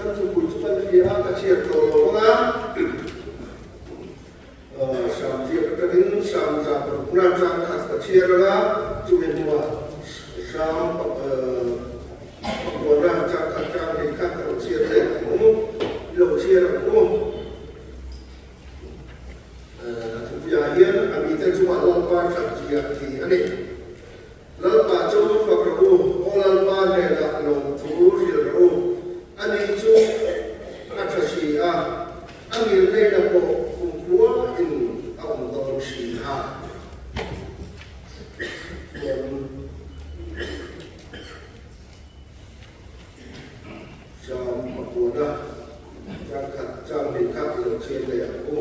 kan thupui chu kan hria a, ka chhiar tawh lo ang a. Sam ziak atangin Sam za parukna chang khat ka chhiar ang a, chumi hnuah Sam pakuana chang khat chang hnih kha ka lo chhiar leh ang u, i lo chhiar ang u. A thupuiah hian a mite chungah Lalpa that zia tih a ni. Lalpa chu fak rawh u, aw Lalpa hnenah lawmthu hrilh rawh u. Ani chu a tha si a, a ngilneihna pawh kumkhua in a awm dawn si a. Chuan Sam pakuana changkhat chang hnih kha i lo chhiar leh ang u.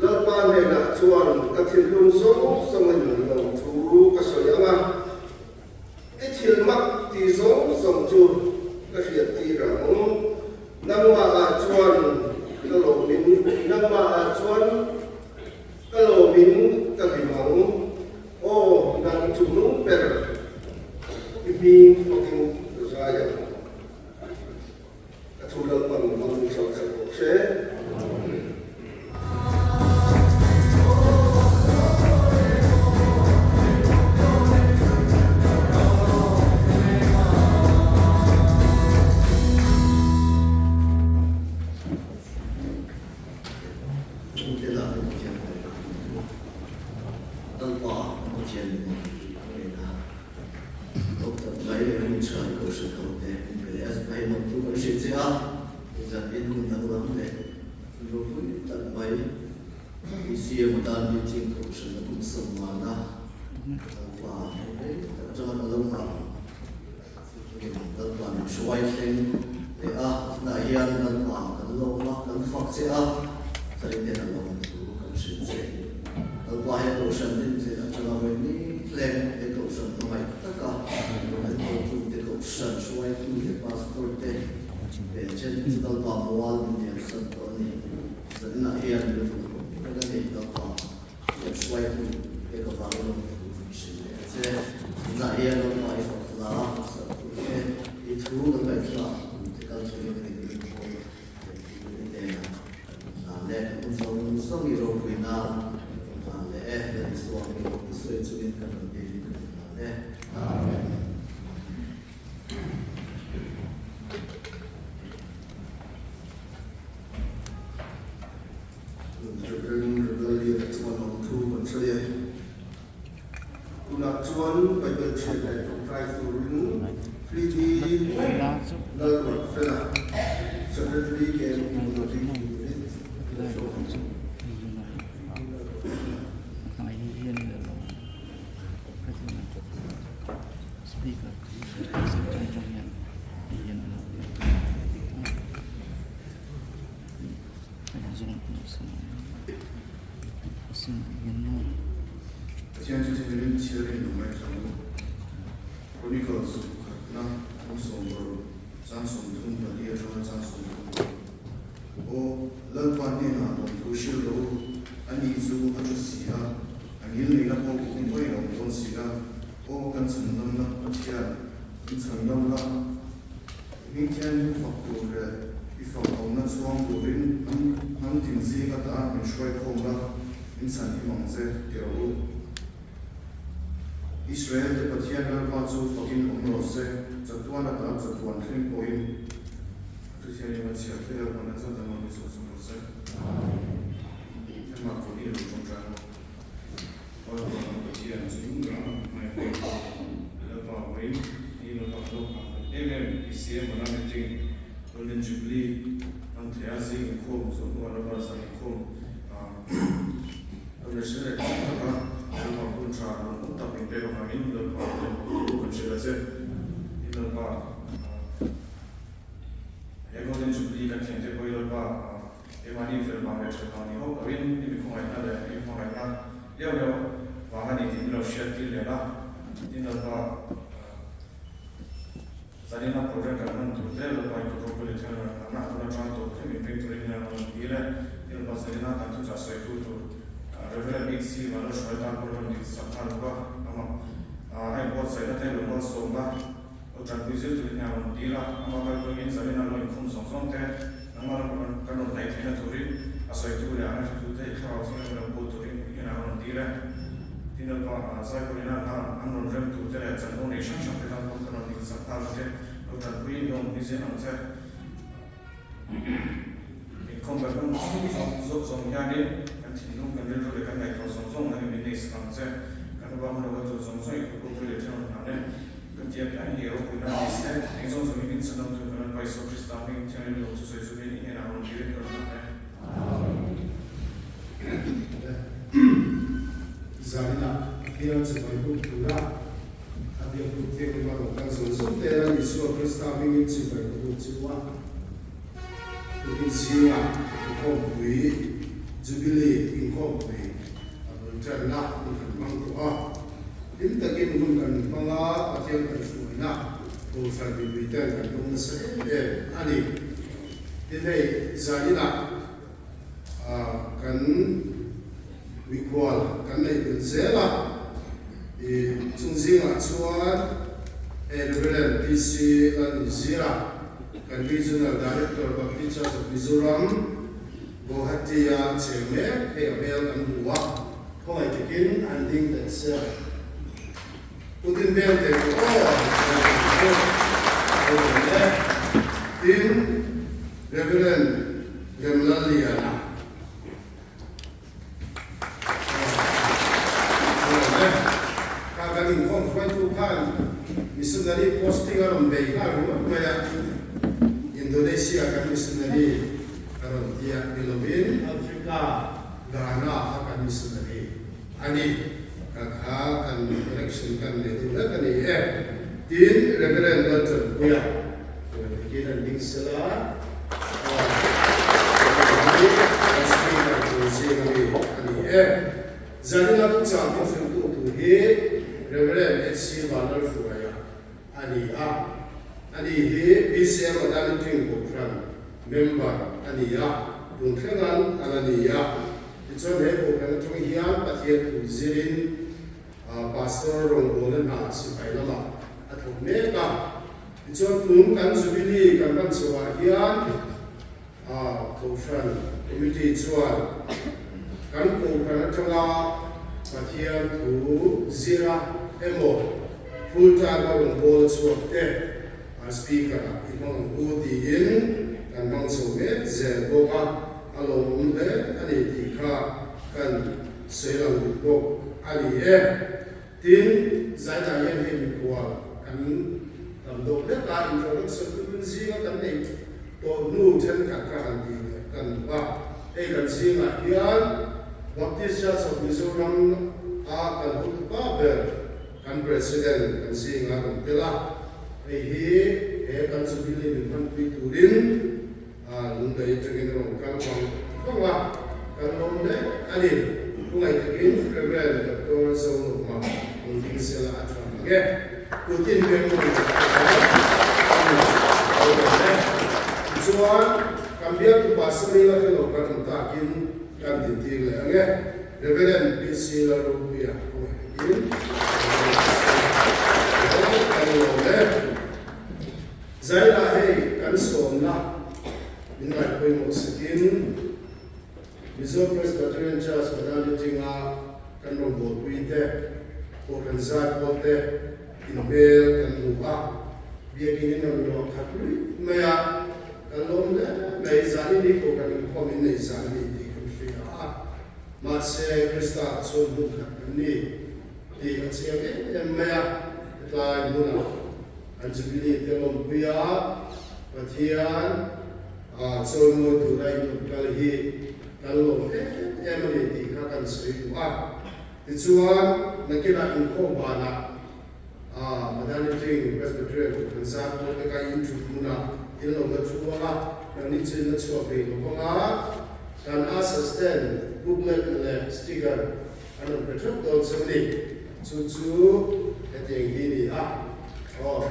Lalpa hnenah chuan ka thinlung zawng zawngin lawmthu ka sawi ang a, i thil mak ti zawng zawng chu ka hriattir ang. Nangmahah chuan ka lawmin, nangmahah chuan ka lawmin ka hlim ang. Aw, nang chungnung ber, i hming fakin ka zai ang. A thu Lalpan hmang hrang hrang rawh se. Lalpa Pathian hmang a ngei na. Doctor Mai leh Hmun Chhan Kohhran ho te min pe leh a, hei mak chu kan hrilh che a, zan in hun danglam leh ropui tak mai BCM atan meeting Kohhran a tum sawm a, Lalpa hei rei tak atanga ka lo nghah Lalpa min hruai thleng leh a, tunah hian Lalpa kan lawm a, kan fak che a, Tharin hian a lawm thu kan hrilh che. Lalpa he Kohhran din thlen atanga vawi ni thleng he Kohhran hmangaih taka kan hotute Kohhran hruaitu leh Pastor te leh then chu Lalpa mual min liam san tawh a ni. Zaninah hian min rawn hmuh reng a ni Lalpa. Kan hruaitu te ka vang lawm thu kan hrilh leh a che. Tunah hian Lalpa i fak hla sak tur che, i thu kan ngaihthlak tur che kal thlengin kan inkhawm leh tur i hnenah kan hlan leh kan hun zawng zawng i ropui nan kan hlan leh e. Lal Isua hming i sawi chungin kan rawn dilin kan inhlan e. Amen. Reverend Rebellion chuan awmthu kan sawi a. Tunah chuan Bible chhiat leh tawngtai turin 3D Lalruatfela, Secretary KMP Building Unit a hruai ang. Pathian chu thilin chhiarin a ngaithla ang u. Chronicles khatna kum 16 chang 34 atanga chang 36. Aw, Lalpa hnenah lawmthu hrilh rawh u, ani chu a tha si a, a ngilneihna pawh kum pawhin a awm dawn si a. Aw, kan chhandamna Pathian, min chhandam la. Hming thianghlim fak tur leh i fak awmna chhuang turin hnam tin zing atan min hruai khawm la, min chhan him ang che, ti rawh u. Israel te Pathian Lalpa chu fakin awm rawh se, chatuan atan chatuan thleng pawhin a thu thianghlim a chhiar thei Lalpa na chuan danglam hi chhuah chhuak rawh se. Hema kawni lo tawngtai maw? Lalpa Pathian chu ram hmai pek Lalpa vawiin hi Lalpa ka lo nghah hlelh em em i siam a la meeting Golden Jubilee hman thei a zing inkhawm zawh hnuah Lalpa zan inkhawm lo leh hre leh tak tak a Lalpa hun tha lawm awm tak min pek avangin Lalpa thu kan hrilh a che tin Lalpa he Golden Jubilee kan thlen te pawh hi Lalpa Keimahni fel vang leh that vang ni hauh loin i mi khawngaihna leh i hmangaihna liau liau vang a ni tih min lo hriat tir leh la. Tin Lalpa, zanina program kan hman tur te Lalpa in kut ropui leh thil an ah tuna tang tawp kher min peng turin hian an rawn ti le. Tin Lalpa zanina kan thuchah sawi tu tur Reverend Big C Vanlalhruai tan program dik sak nghal bawk a, amah a inbuatsaihna te lo malsawmna. Lo tanpui zir turin hna rawn dil a, amah kalpuiin Zalena lo inkhawm zawng zawng te, nangmah ram rawn kan rawn hnaih theihna turin a sawitu leh a ngaihthlatute i thlarau thianghlim lo kawl turin i hna rawn dil e. Tin, Lalpa, Zaipawlina hna an rawn rem turte leh chanvo nei hrang hrang te tan pawh kan rawn dil sak nghal ang che. Lo tanpui i awm hi zel ang che. Inkhawm kan hman chhung zawng zawk zawng hianin kan thinlung, kan rilru leh kan ngaihtuah zawng zawng nangin min nei sak ang che. Kan upa hmun lo kal tur zawng zawng i kut pui leh thenawm hna nen kan ti apiang hi ropuina a ni se. Eng zawng zawngin min chhan awm tur kan Lalpa Isua Krista hming Thianghlim lawm chu sawi chungin i hnenah rawn dilin ka rawn hlan e. Zaninah hian chibai buk tura a biakbuk thianghlim a rawn kal zawng zawng te Lal Isua Krista hmingin chibai ka buk chu a. Tukin zingah inkhawmpui, Jubilee inkhawmpui a bul tanna hun kan hmang tawh a. Hlim takin hun kan hmang a, Pathian kan hruaina Kohhran mipui ten kan dawng nasa em em a ni. Tin hei zaninah kan mikhual kan neih belh zel a, i chung zingah chuan hei Reverend PC Lalnunzira, kan Regional Director Baptist Church of Mizoram, Guwahati-a cheng mek hei a hmel kan hmu a, khawngaih takin an ding teh se. Putin beng teh rawh aw, Tin, Reverend Remlalliana. Kha kan inkhawm hruaitu khan missionary posting a rawn bei nghal ringawt mai a, Indonesia kan missionary a rawn ti a, ni lovin Africa Ghana kha kan missionary a ni. Kha kha kan connection kan nei deuh hlek a ni e. Tin, Reverend Laltanpuia rawn tikin an ding sela, Hei hi kan speaker tur zing ami a ni e. Zanina thuchah min hrilhtu tur hi Reverend HC Vanlalhruaia a ni a. Ani hi BCM Adani Team Kohhran member a ni a, tun thlengan a la ni a. Tichuan he kohhran atang hian Pathian thu zirin Pastor rawngbawlna hna sipai lamah a thawk mek a. Tichuan tun kan Jubilee kan hman chhoah hian Kohhran Committee chuan kan Kohhran atanga Pathian thu zira emaw full time a rawn bawl a chhuak te Speaker ah i hmang ang u tiin kan hmang chho mek zel bawk a, a lawmawm hle a ni tih kha kan sawi lang duh bawk a ni e. Tin, zainah hian hei mikhual kan tam deuh hlek a, introduction tumin zinga kan nei tawh hnu thenkhat kha han tih leh kan duh a. Hei kan zingah hian Baptist Church of Mizoram a kan hotupa ber kan President kan zingah rawn tel a, hei hi he kan Jubilee min hmanpui turin Lunglei atangin a rawn kal vang vang a, kan lawm hle a ni. Khungaih takin Rev. Doctor Zonawma rawn ding sela a tha mang e. Putin veng rawn chak ta a ni lo lawm e. Tichuan, kan biaktu Pastor ila fellow kan awm takin kan dintir leh ang e. Rev. PC Lalropuia khungaih takin rawn ding sela kan lawm e. Zaila hei kan sawmna min ngaih pawimawh sakin Mizo Presbyterian Church Madani Tinga kan rawngbawlpui te, Kohhran zai pawl te inhmel kan hmu a, biakin in rawn luah khat luih mai a, kan lawm hle mai. Zani ni Kohhran inkhawm in nei zan a ni tih kan hria a, mahse Krista ah chuan hmun khat kan ni tih a chiang em em mai a, hetlai hmunah. An Jubilee te lawmpuia Pathian a chawimawi tura inrawn kal hi kan lawm em em a ni tih kha kan sawi duh a. Tichuan, nakinah inkhawm banah Madani King Presbyterian Kohhran zat pawh te kha in thut hmunah in lo la thu ang a, nangni chu in la chhuak rih lo vang a, kan ushers ten booklet leh sticker an rawn pe theuh dawn chu a ni. Chu chu hetiang hi ni a, aw,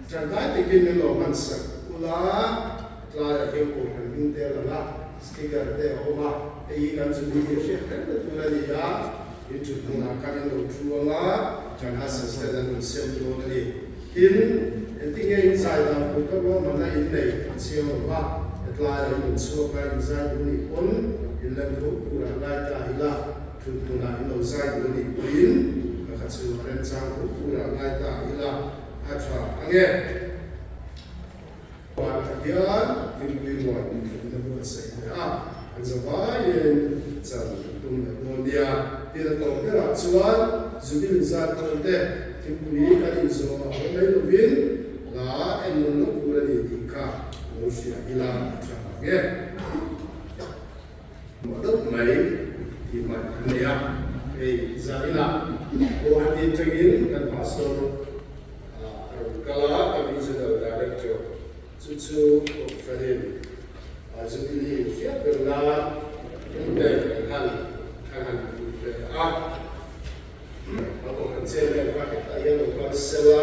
tangkai takin min lo hman sak ula, tlaiah hian Kohhran hming te a lang a, sticker te a awm a, hei hi kan chu mi hi a hriat reng na tur a ni a, in thut hmunah khan in lo thu ang a, kan assistant an rawn siam dawn a ni. Tin, Engtinge in zai dan tur ka ruahmanna in nei a chiang lo va, hetlaiah in rawn chhuak a, in zai duh nih pawn in lem tho turah ngai ta ila, thut hmunah in lo zai duh nih pawhin ka kha chu a remchang tho turah ngai ta ila a tha ang e. Vanah hian Hlimpui ruai inthlanna buatsaih leh a, an zavaiin chan an tum leh dawn nia. Tin a tawp berah chuan Jubilee zat pawn te Hlimpui kan inzawh a awm mai lovin hla en nawn loh tur a ni tih kha lo hria ila a tha ang e. Mawh deuh mai tih hmai an nei a, hei zaninah Guwahati atangin kan pastor a rawn kal a, kan Regional Director chu chu Kohhranin Jubilee hriat ber nan thilpek kan han kan han duh ve a. A Kohhran chairman kha hetah hian lo kal sela,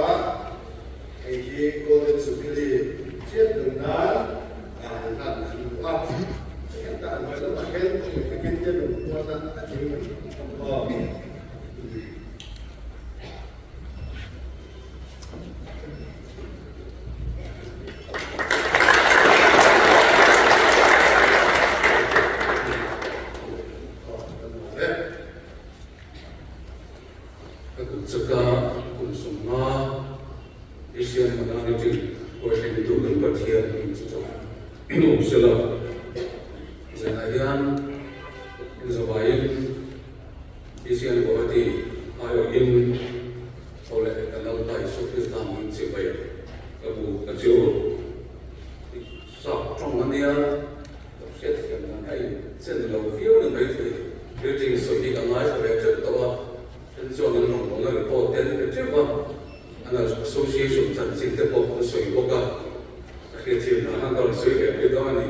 hei hi Golden Jubilee hriat ber nan an han an duh a. Hetah an hmai lamah hian takin te rawn huatna a tling aw. Ka kut chaka kum sawmnga Asian Minority Huaihlentu kan Pathian in chu chawk awm sela. Zanah hian inzavaiin Asian Guwahati aiawhin tho leh kan Lalpa Isua Krista hming chibai ka bu ka chu sap tawng a nia. Ka hriatthiam dan a inchen lo viau ni maithei. Greeting sawi hi ka ngaithla ve teuh tawh a, then chuan an rawn bawlna report te an pe teuh a, an association chanchin te pawh an sawi bawk a, ka hriatthiam dan khan ka rawn sawi ve pui dawn a ni.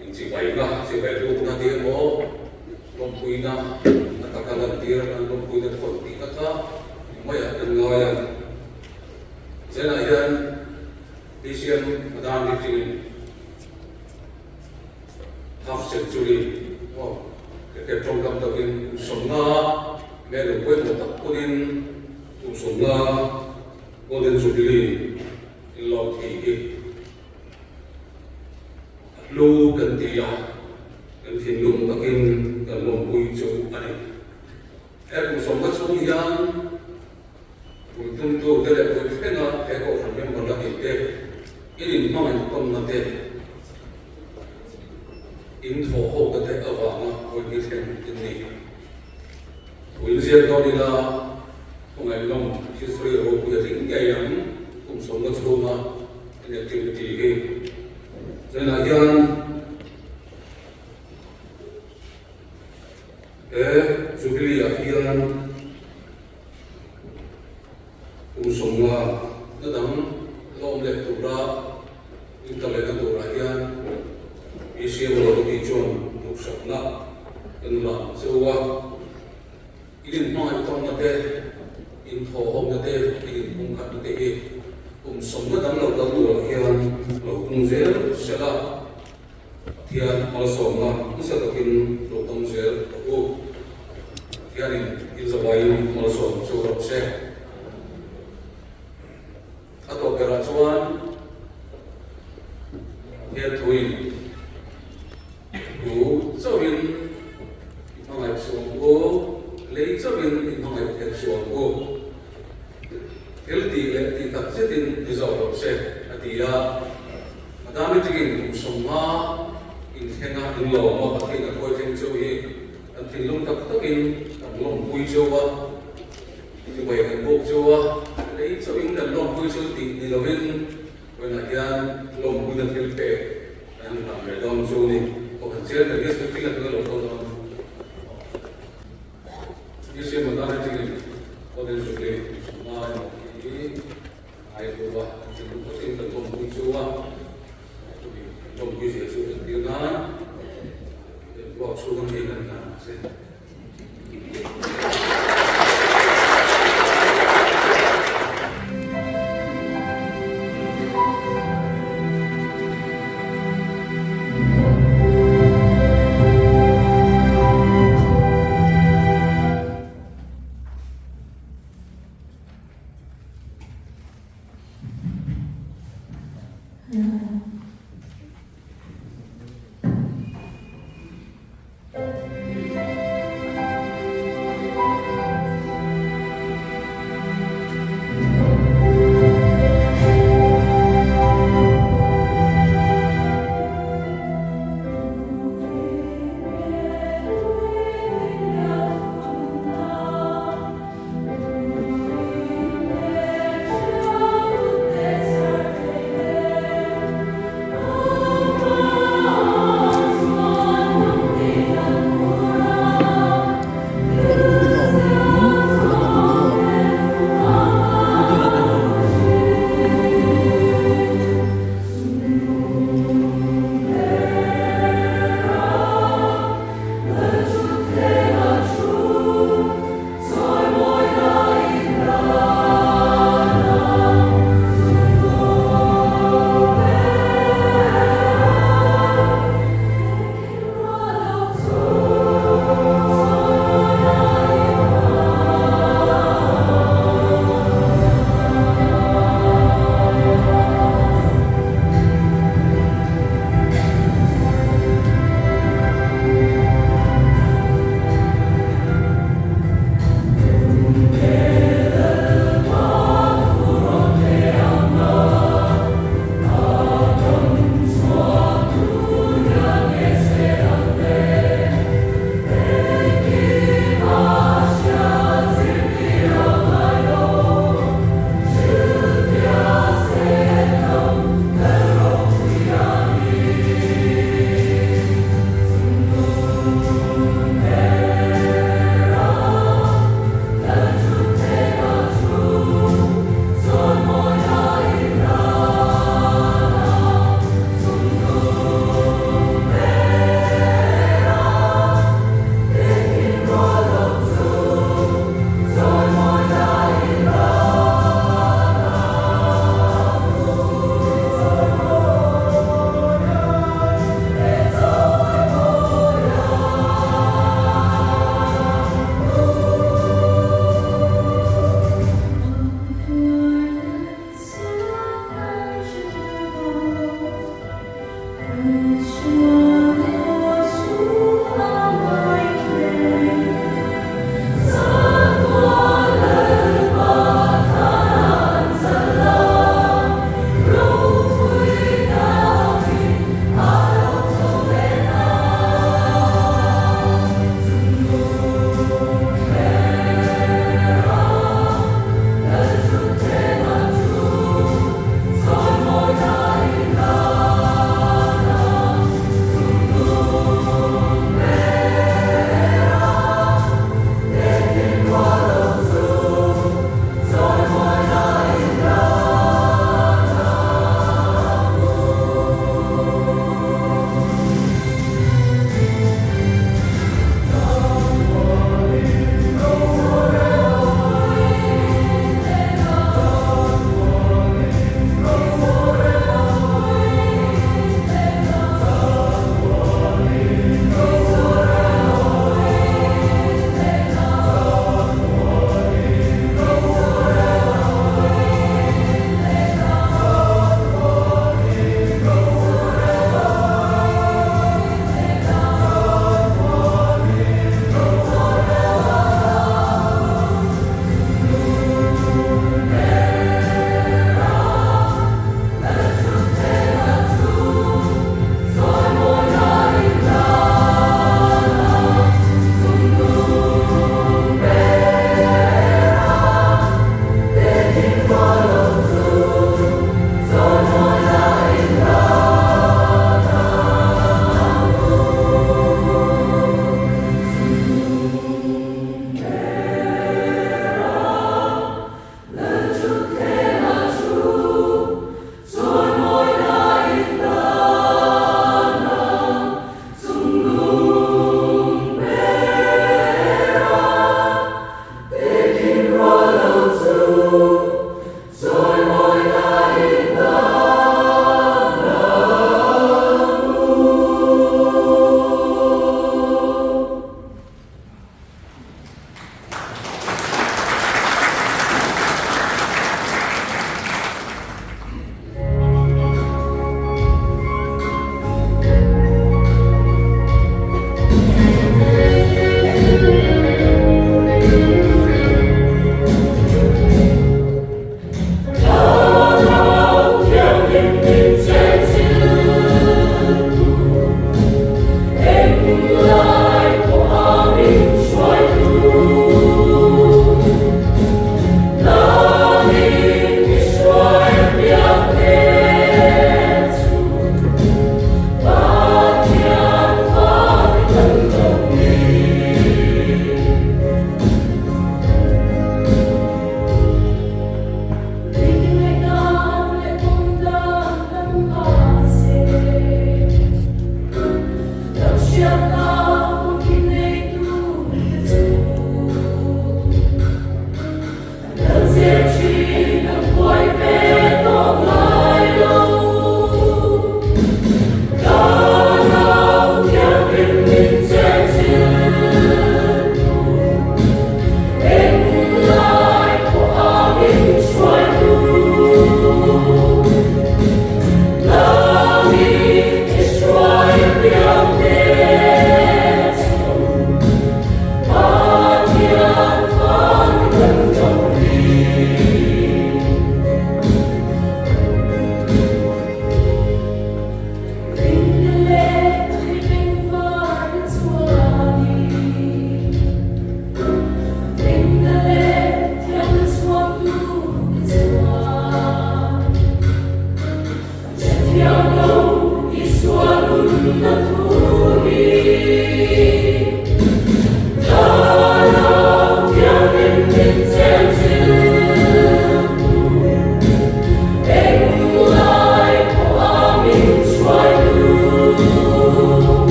Inchibaina, chibai rukna tih emaw, lawmpuina a taka lantir atan lawmpuina thawn tih na kha ni maiah kan ngai a. Zenah hian BCM Madam Meeting-in Half century aw cricket tawngkam takin kum sawmnga medal pawimawh tak pawhin kum sawmnga Golden Jubilee in lawm thei hi a hlu kan ti a, kan thinlung takin kan lawmpui chu a ni. He kum sawmnga chhung hian Kum tumtu te leh pui thlenga he kohhran member la nih te, in inhmangaih tawnna te, in thawhhawkna te avanga vawi ni thleng in ni. Thu in ziak dawn ila khawngaihnawm history ropui a tling ngei ang kum sawmna chhunga in activity hi. Zainah hian he Jubilee ah hian Kum sawmnga na dang lawm leh tura interlehna turah hian BCM Rawlawti chuan duhsakna kan la cheu a. In inhmangaih tawnna te, inthawhawmna te, in inpumkhatna te hi kum sawmna dang lo kal turah hian lo pung zel sela Pathian malsawmna nasa takin lo dawng zel rawh u. Pathianin in zavaiin malsawm chu rawh se. A tawp berah chuan Pathian thuin thu chauhin i hmangaih suang u, lei chauhin i hmangaih theih suang u. Thil tih leh tih tak zetin ni zawk rawh se, a ti a. A dami tingin kum sawmnga inthleng a inlawm a, Pathian a khawi thleng cheu hi kan thinlung tak takin kan lawmpui cheu a, chibai kan buk cheu a, lei chauhin kan lawmpui cheu tih ni lovin vawiinah hian lawmpuina thil pek kan han hlam ve dawn chu a ni. Pakhat chian ber hi thil a tel lo dawn. Isiam a dami tingin Golden Jubilee sawmnga emaw hi Ai hluva an ti duh takin kan lawmpui chu a, chumi kan lawmpui zia chu entir nan ruak chhung ami kan hlan ang che.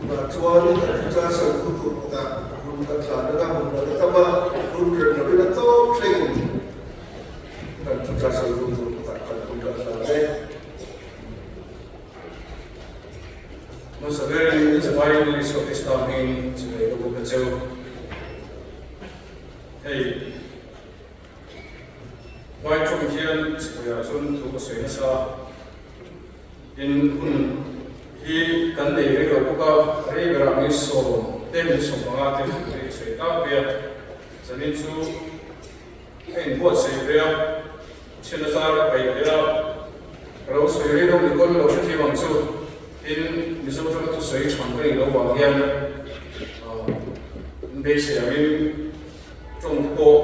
Tunah chuan kan thuchah sawi thu tur kawtah hun kan thlan anga hun lo la tam a, hun rem lovin a tawp thlengin kan thuchah sawi thu tur kawtah kan hun kan thlan e. Hmasa berin Zavai Isua Krista hmingin chibai ka buk a cheu. Hei. Vai ṭawng hian chhawihah chuan thu ka sawi nasa a, tin hun hi kan nei rei lo bawk a, rei berah min sawm te min 15 te thu hi ka sawi tak ve a, zanin chu ka inbuatsaih ve a, thian azar ka peih ve a, ka lo sawi rei lo ni pawn lo hrethiam ang chu, tin Mizo ṭanga thusawi ṭhang ka nih loh vang hian in beisei angin Tawng pawh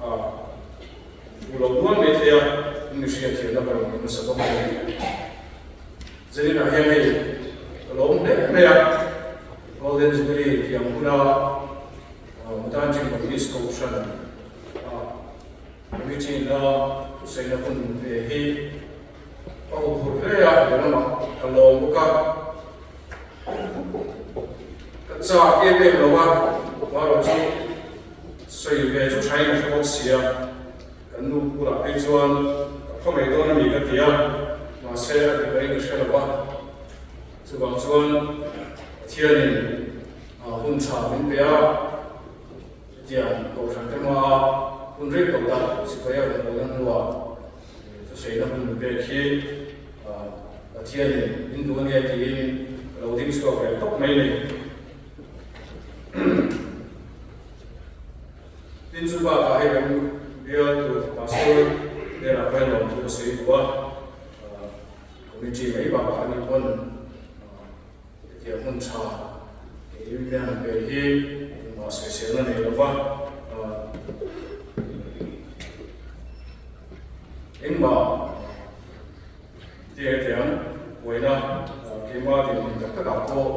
a duh lo nual mai thei a, in mi hriat thiamna ka rawn hmasa bawk a ni. Zaninah hian hei ka lawm hle mai a, Golden Jubilee tih ang huna Mutanjing Baptist Kohhran a committee na thusaina hun ve hi ka huphurh hle a, lehlamah ka lawm bawk a. Ka chak em em lo a, Maro chu sawi ve chu thain a hre bawk sia, kan nu bulah phei chuan ka pha mai dawn a ni ka ti a, mahse a ti mai ka hre lo a, chuvang chuan Pathianin hun tha min pe a, hetiang Kohhran te hmaa hun rei tawh tak sipai a rawn awlna hnuah thusawiina hun min pek hi Pathianin min duh ania tiin ka lo ding chhuak ve tawp mai a ni. Tin chu bakah hei kan bial tur pastor hnenah pawh hian lawmthu ka sawi duh a, committee mai bakah ani pawn hetiang hmun tha kei mian pe hi engmah sawiselna nei lova engmah Tiang hetiang buaina keimah dinhmun tak takah pawh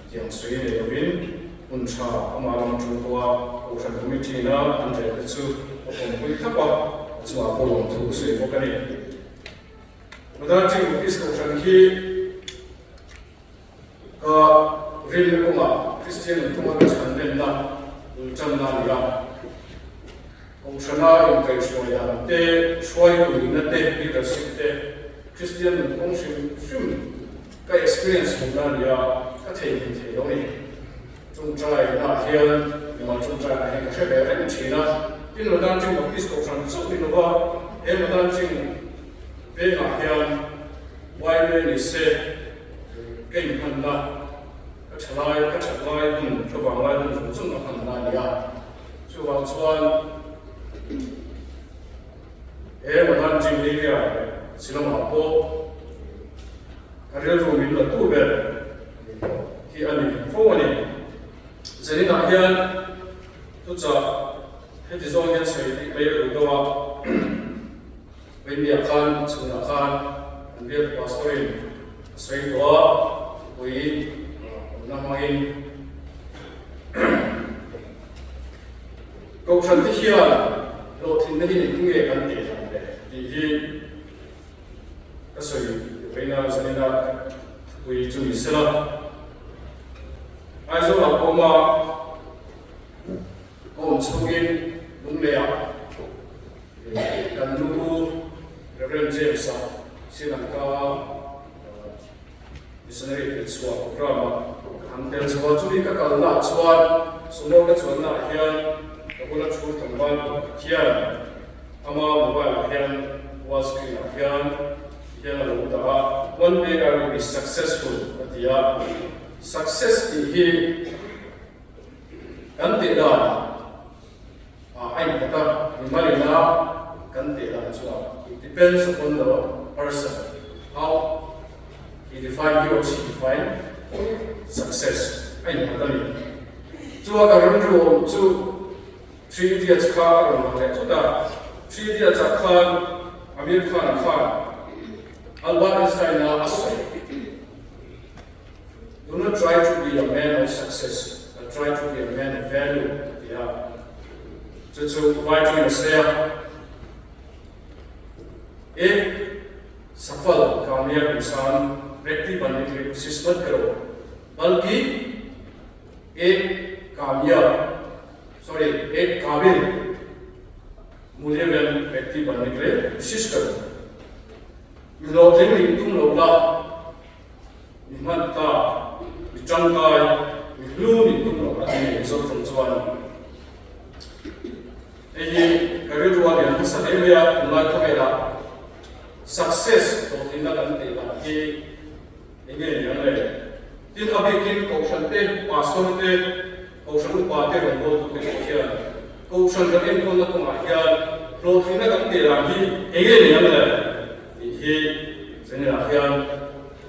tiang sawi nei lovin hun tha amah lam aṭang pawha Kohhran Committee-na an rel te chu a pawmpui thlap a, a chungah pawh lawmthu ka sawi bawk a ni. Modern Chin Baptist Kohhran hi ka rinna kawngah Kristian nunphunga ka chhan lenna bul tanna a ni a. Kohhrana inkaihhruai dan te, hruaitu nihna te, leadership te, Kristian nunphung hrim hrim ka experience hmuhna a ni a, ka theihnghilh thei lo a ni. Tawngtai naah hian mimal tawngtai nah hian ka hre ve reng thin a, tin Madanching Baptist Kohhran chauh ni lova he Madanching vengah hian YMA ni se ka inhmanna ka thalai ka thatlai hun ka vanglai hun zawng zawng ka hmanna a ni a. Chuvang chuan he Madanjing area leh Shillong-ah pawh ka rilru min la tu ber hi a ni fo a ni. Zaninah hian thuchah heti zawng hian sawi tih mai a duh deuh a, Vawinia khan chhunah khan an biak pastor-in a sawi tawh a, thupui awmna hmangin Kohhran te hian hlawhtlinna hi engtin nge kan tih dan le tih hi ka sawi vawiina zanina thupui chu ni sela. Aizawlah pawh awm a, ka awm chhungin Lungleiah kan nu Rev. James-a Sri Lanka Missionary tel chhuah program-ah ka han tel chho a, chumi ka kalnaah chuan sumo ka chuannaah hian ka bula thu tlangval pakhat hian ama mobile-ah hian wall screen-ah hian tihian a lo dah a, One day I will be successful a ti a, success tih hi kan teh dan a innghat a, mimal ina kan teh dan chuan it depends upon the person how he define he or she define success a innghat a ni. Chua ka rilru awm chu Three Idiots kha a rawn lang leh thut a, Three Idiots ah khan Amir Khan a khan Albert Einstein a a sawi Do not try to be a man of success but try to be a man of value a ti a, chu chu vai tawngin a sawi a, Ek safal kamyab insaan vyakti banne ke liye koshish mat karo. बल्कि एक कामयाब, सॉरी, एक काबिल मूल्यवान व्यक्ति बनने के लिए कोशिश करो। Mi hlawhtling nih tum lo la, mi hman tlak, mi tangkai, mi hlu nih tum lo la tih Mizo tawng chuan hei hi ka rilru a lian hmasa hle mai a, tunlai khawvelah success hlawhtlinna kan tih dan hi eng nge ni ang le? Tin, a bikin Kohhran te, Pastor te, Kohhran upa te rawngbawltu te pawh hian Kohhran kan enkawlna kawngah hian hlawhtlinna kan tih dan hi eng nge ni ang le? Tih hi Zenirah hian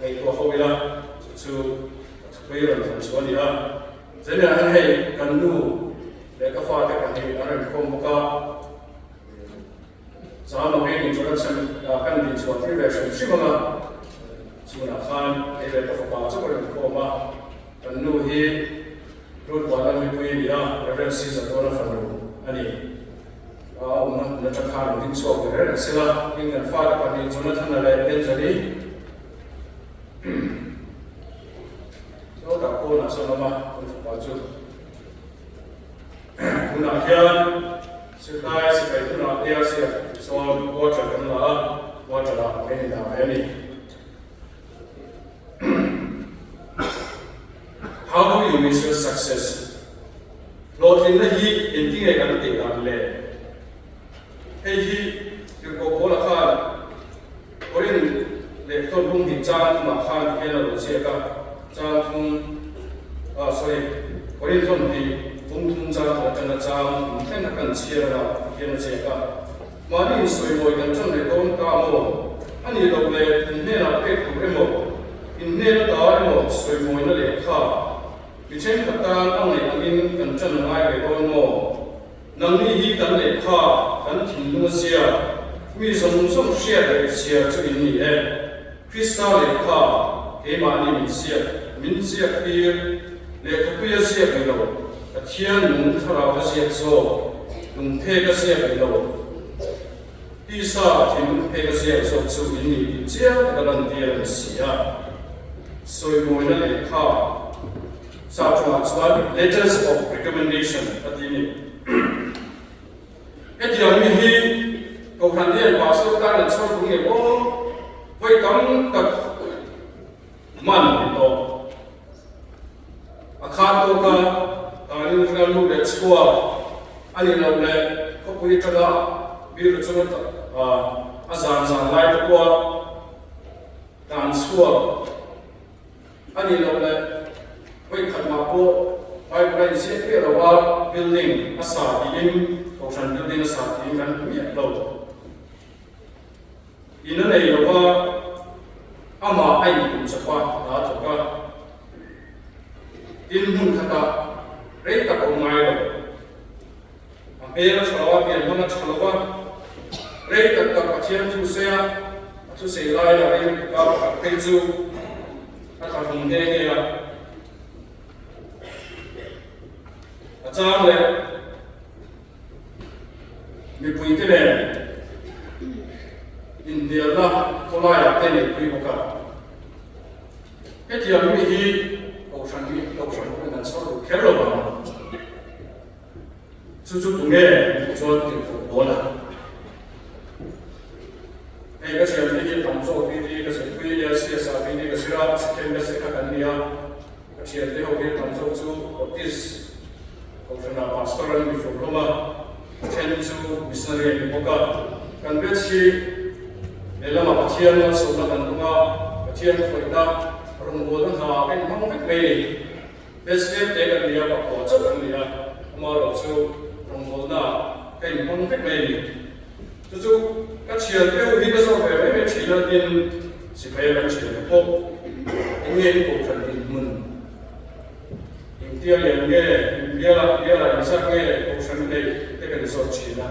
ngaihtuah ho ila, chu chu ka thupui rawn than chu a ni a. Zenirah hian hei kan nu leh ka fate pahnih an rawn khawm bawk a, zan lovin introduction kan din chhuah tir ve hrim hrim ang a, chhunah khan kei leh ka fapa chu ka rawn khawm a, kan nu hi Ruth Vanlalmipui a ni a, Rev. Caesar Tawna fanu a ni. A awmna hmun atang khan an ding chhuak ve reng sela, tin kan fate pahnih Jonathana leh Anjali sawtah pawnah sawn awm a, kan fapa chu hunah hian silai sipai hunah ARC-ah sawn quarter kan la a, quarter-ah kan indah ve a ni. How do you measure success? Hlawhtlinna hi engtinge kan tih dan le? Hei hi Tirhkoh Paula khan Korinth leh thawn bung hnih chang thumah khan ti hian a lo ziak a, chang thum, ah sorry, Korinth thawn hnih bung thum chang khat atanga chang thum thleng a kan chhiar a ti hian a ziak a. Mahni insawimawi kan ṭan leh dawn ta maw? A nih loh leh in hnenah pek tur emaw, in hnen ata emaw sawimawina lehkha mi ṭhenkhat tan a ngaih angin kan ṭan a ngai ve dawn maw? Nangni hi kan lehkha kan thinlung a zia, mi zawng zawng hriat leh chhiar chu in ni e. Krista lehkha keimahni min ziak, min ziak tir, lehkhapuia ziak ni lo, Pathian nung thlarau a ziak zawk, lungphek a ziak ni lo, tisa thinlungphek a ziak zawk chu in nih tih chiang taka lantir a ni si a. Sawimawina lehkha sa tawngah chuan letters of recommendation a ti ni. Hetiang mi hi Kohhran hian Pastor tan an chhawr tum ngei aw, vawi tam tak man ni tawh. A khan tawk a, tanin ringa lu leh chhuak a ni lo leh khawpui atanga biru chunga a zan zan lai te pawha tan chhuak A nih loh leh vawikhat mah pawh Bible a inziak miah lo a, building a sa tiin, Kohhran building a sa tiin kan hmu miah lo. In a nei lo va, amah a inkum chawp a, hna a thawk a. Tin, hmun khatah rei tak a awm ngai lo. A hmel a tha lo a, pian hmang a tha lo va, rei tak tak Pathian thu sawi a, a thusei lai lah rei lutuk a, pakhat phei chu a tla hlum nghe nghe a. A chang leh mipuite nen inhnialna khawlaiah te neihpui bawk a. Hetiang mi hi Kohhran hi Kohhran pawhin an chhawr duh kher lo vang. Chu chu tunge tih chuan tih fuh dawn a. Hei ka thiante hi tam zawk PT ka zirpui a nia, CSR PT ka zir a, second batch te kha kan ni a. Ka thiante ho hi tam zawk chu Baptist Kohhranah Pastor an ni fur hlawm a, then chu missionary an ni bawk a. Kan batch hi lehlamah Pathian malsawmna kan hmang a, Pathian khawihna rawngbawlna hna a inhmang vek mai a ni. Bethlehem te kan ni a, pakua chauh kan ni a, amaherawh chu rawngbawlna ka inhmang vek mai a ni. Chu chu ka thian te ho hi ka zawk ve mai mai thin a, tin sipai a kan thian te pawh eng nge in kohhran dinhmun, engtia lian nge, in biala biala engzat nge kohhran i neih te kan zawt thin a.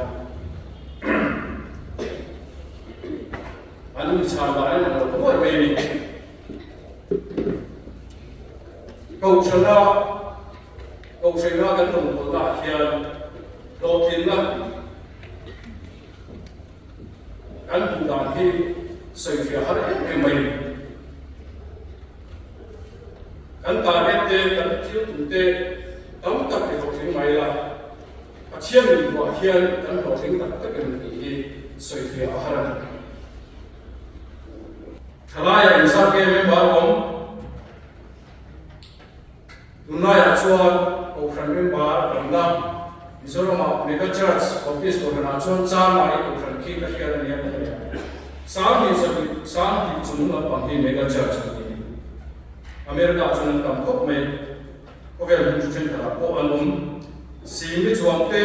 An inchhan dan a inang lo nuai mai a ni. Kohhrana Kohhrana kan rawngbawlnaah hian hlawhtlinna kan hmuh dan hi sawifiah har em em mai a ni. Kan target te, kan thil tum te tam tak ti hlawhtling mai ila, Pathian min hmuah hian kan hlawhtling tak tak em tih hi sawifiah a har a ni. Thalaiah inzat nge member awm? Tunlaiah chuan Kohhran member tamna Mizoramah Mega Church Baptist Kohhranah chuan Changmai Kohhran khi ka hriat a nia ka hria. Sanghnih Sanghnih chung lampang hi Mega Church an ti. America ah chuan an tam khawp mai. Khawvel hmun hri thenkhatah pawh an awm. Sing ni chuang te,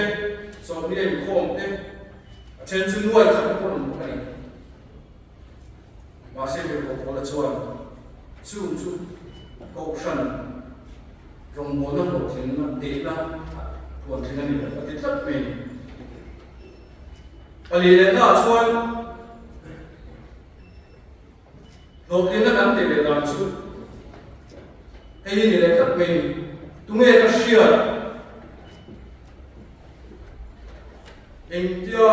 chawlhni a inkhawm te, a then chu nuai khat te pawh an awm bawk a ni. Mahse Tirhkoh Paula chuan chung chu Kohhran rawngbawlna hlawhtlinna dehna tluantling a ni lo a ti tlat mai a ni. Pali lehnaah chuan hlawhtlinna kan tih leh dan chu hei hi ni leh tlat mai a ni. Tunge ka hriat? Engtia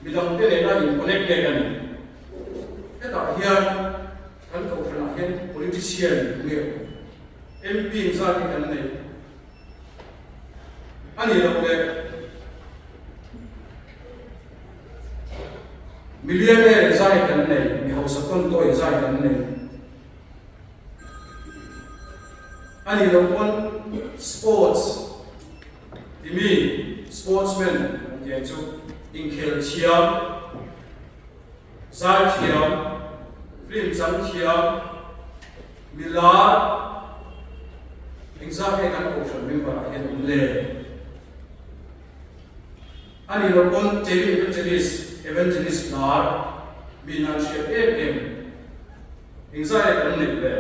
midangte nena in connect nge ka nih? Hetah hian kan kohhranah hian politician nge awm? MP zat hi kan nei a nih loh leh millionaire zai kan nei, mi hausa tawntawi zai kan nei a nih loh pawn sports Timi sportsman an tih ang chu inkhel thiam, zai thiam, film chang thiam, milar engzat nge kan kohhran member ah hian awm le? A nih loh pawn tele evangelist, evangelist lar mi nan hriat em em engzat nge kan neih le?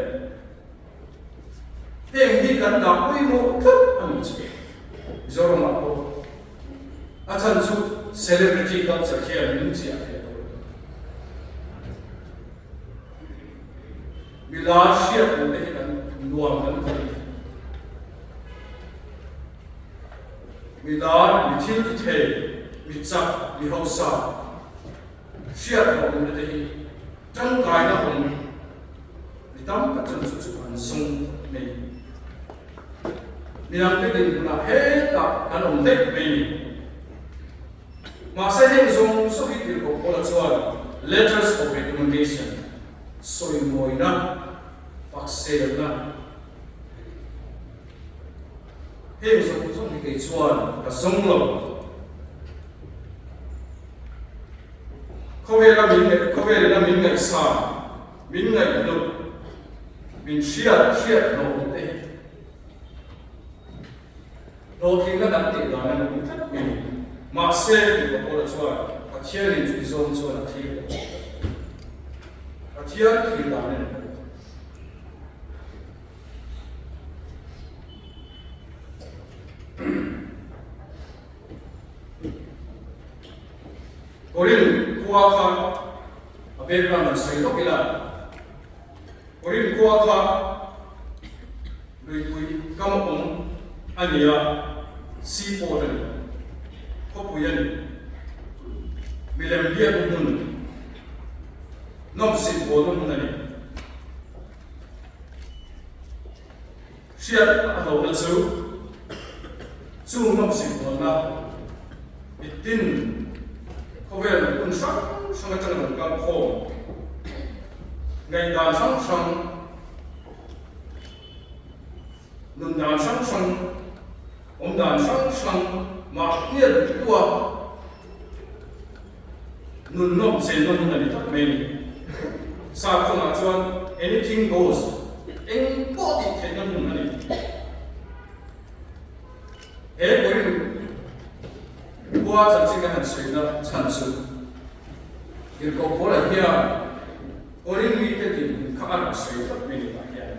Heng hi kan dah pawimawh tlat a nih chu. Mizoramah pawh a chhan chu celebrity culture hian min chiah thei tawh lo. Milar hriat loh te hi kan nuam kan ti. Milar, mi thil ti thei, mi chak, mi hausa hriat loh te hi tangkaina awm. Mi tam tak chuan chu chu an zawng mai. Midangte dinhmunah hetah kan awm daih mai ni. Mahse heng zawng zawng hi Tirhkoh Paula chuan letters of recommendation, sawimawina, fakselna, heng zawng zawng hi kei chuan ka zawng lo. Khawvela min khawvelina min ngaihsan. Min ngaihhlut, min hriat hriat hlawh te hi hlawhtlinna kan tih dan a ni tlat mai a ni. Mahse, mipa pawla chuan Pathianin chuti zawng chuan a thlir lo. Pathian thlir dan a ni lo. Korin khua kha a background an sawi lawk ila, Korin khua kha luipui kam awm a ni a, seaport a ni, khawpui a ni, milem biakna hmun, nawmsip bawlna hmun a ni. Hriat a hlauhna chu chung nawmsip bawlna mitin khawvel hun hrang hrang atanga rawn kal khawm, ngaihdan hrang hrang, nun dan hrang hrang, awm dan hrang hrang mahnia duhtua nun nawm chenna hmun a ni tlat mai a ni. Sakawngah chuan anything goes, eng pawh tih theihna hmun a ni. He Korin khua chanchin kan han sawina chhan chu Tirhkoh Paula hian Korin mite dinhmun kha a rawn sawi tlat mai ni tah hian.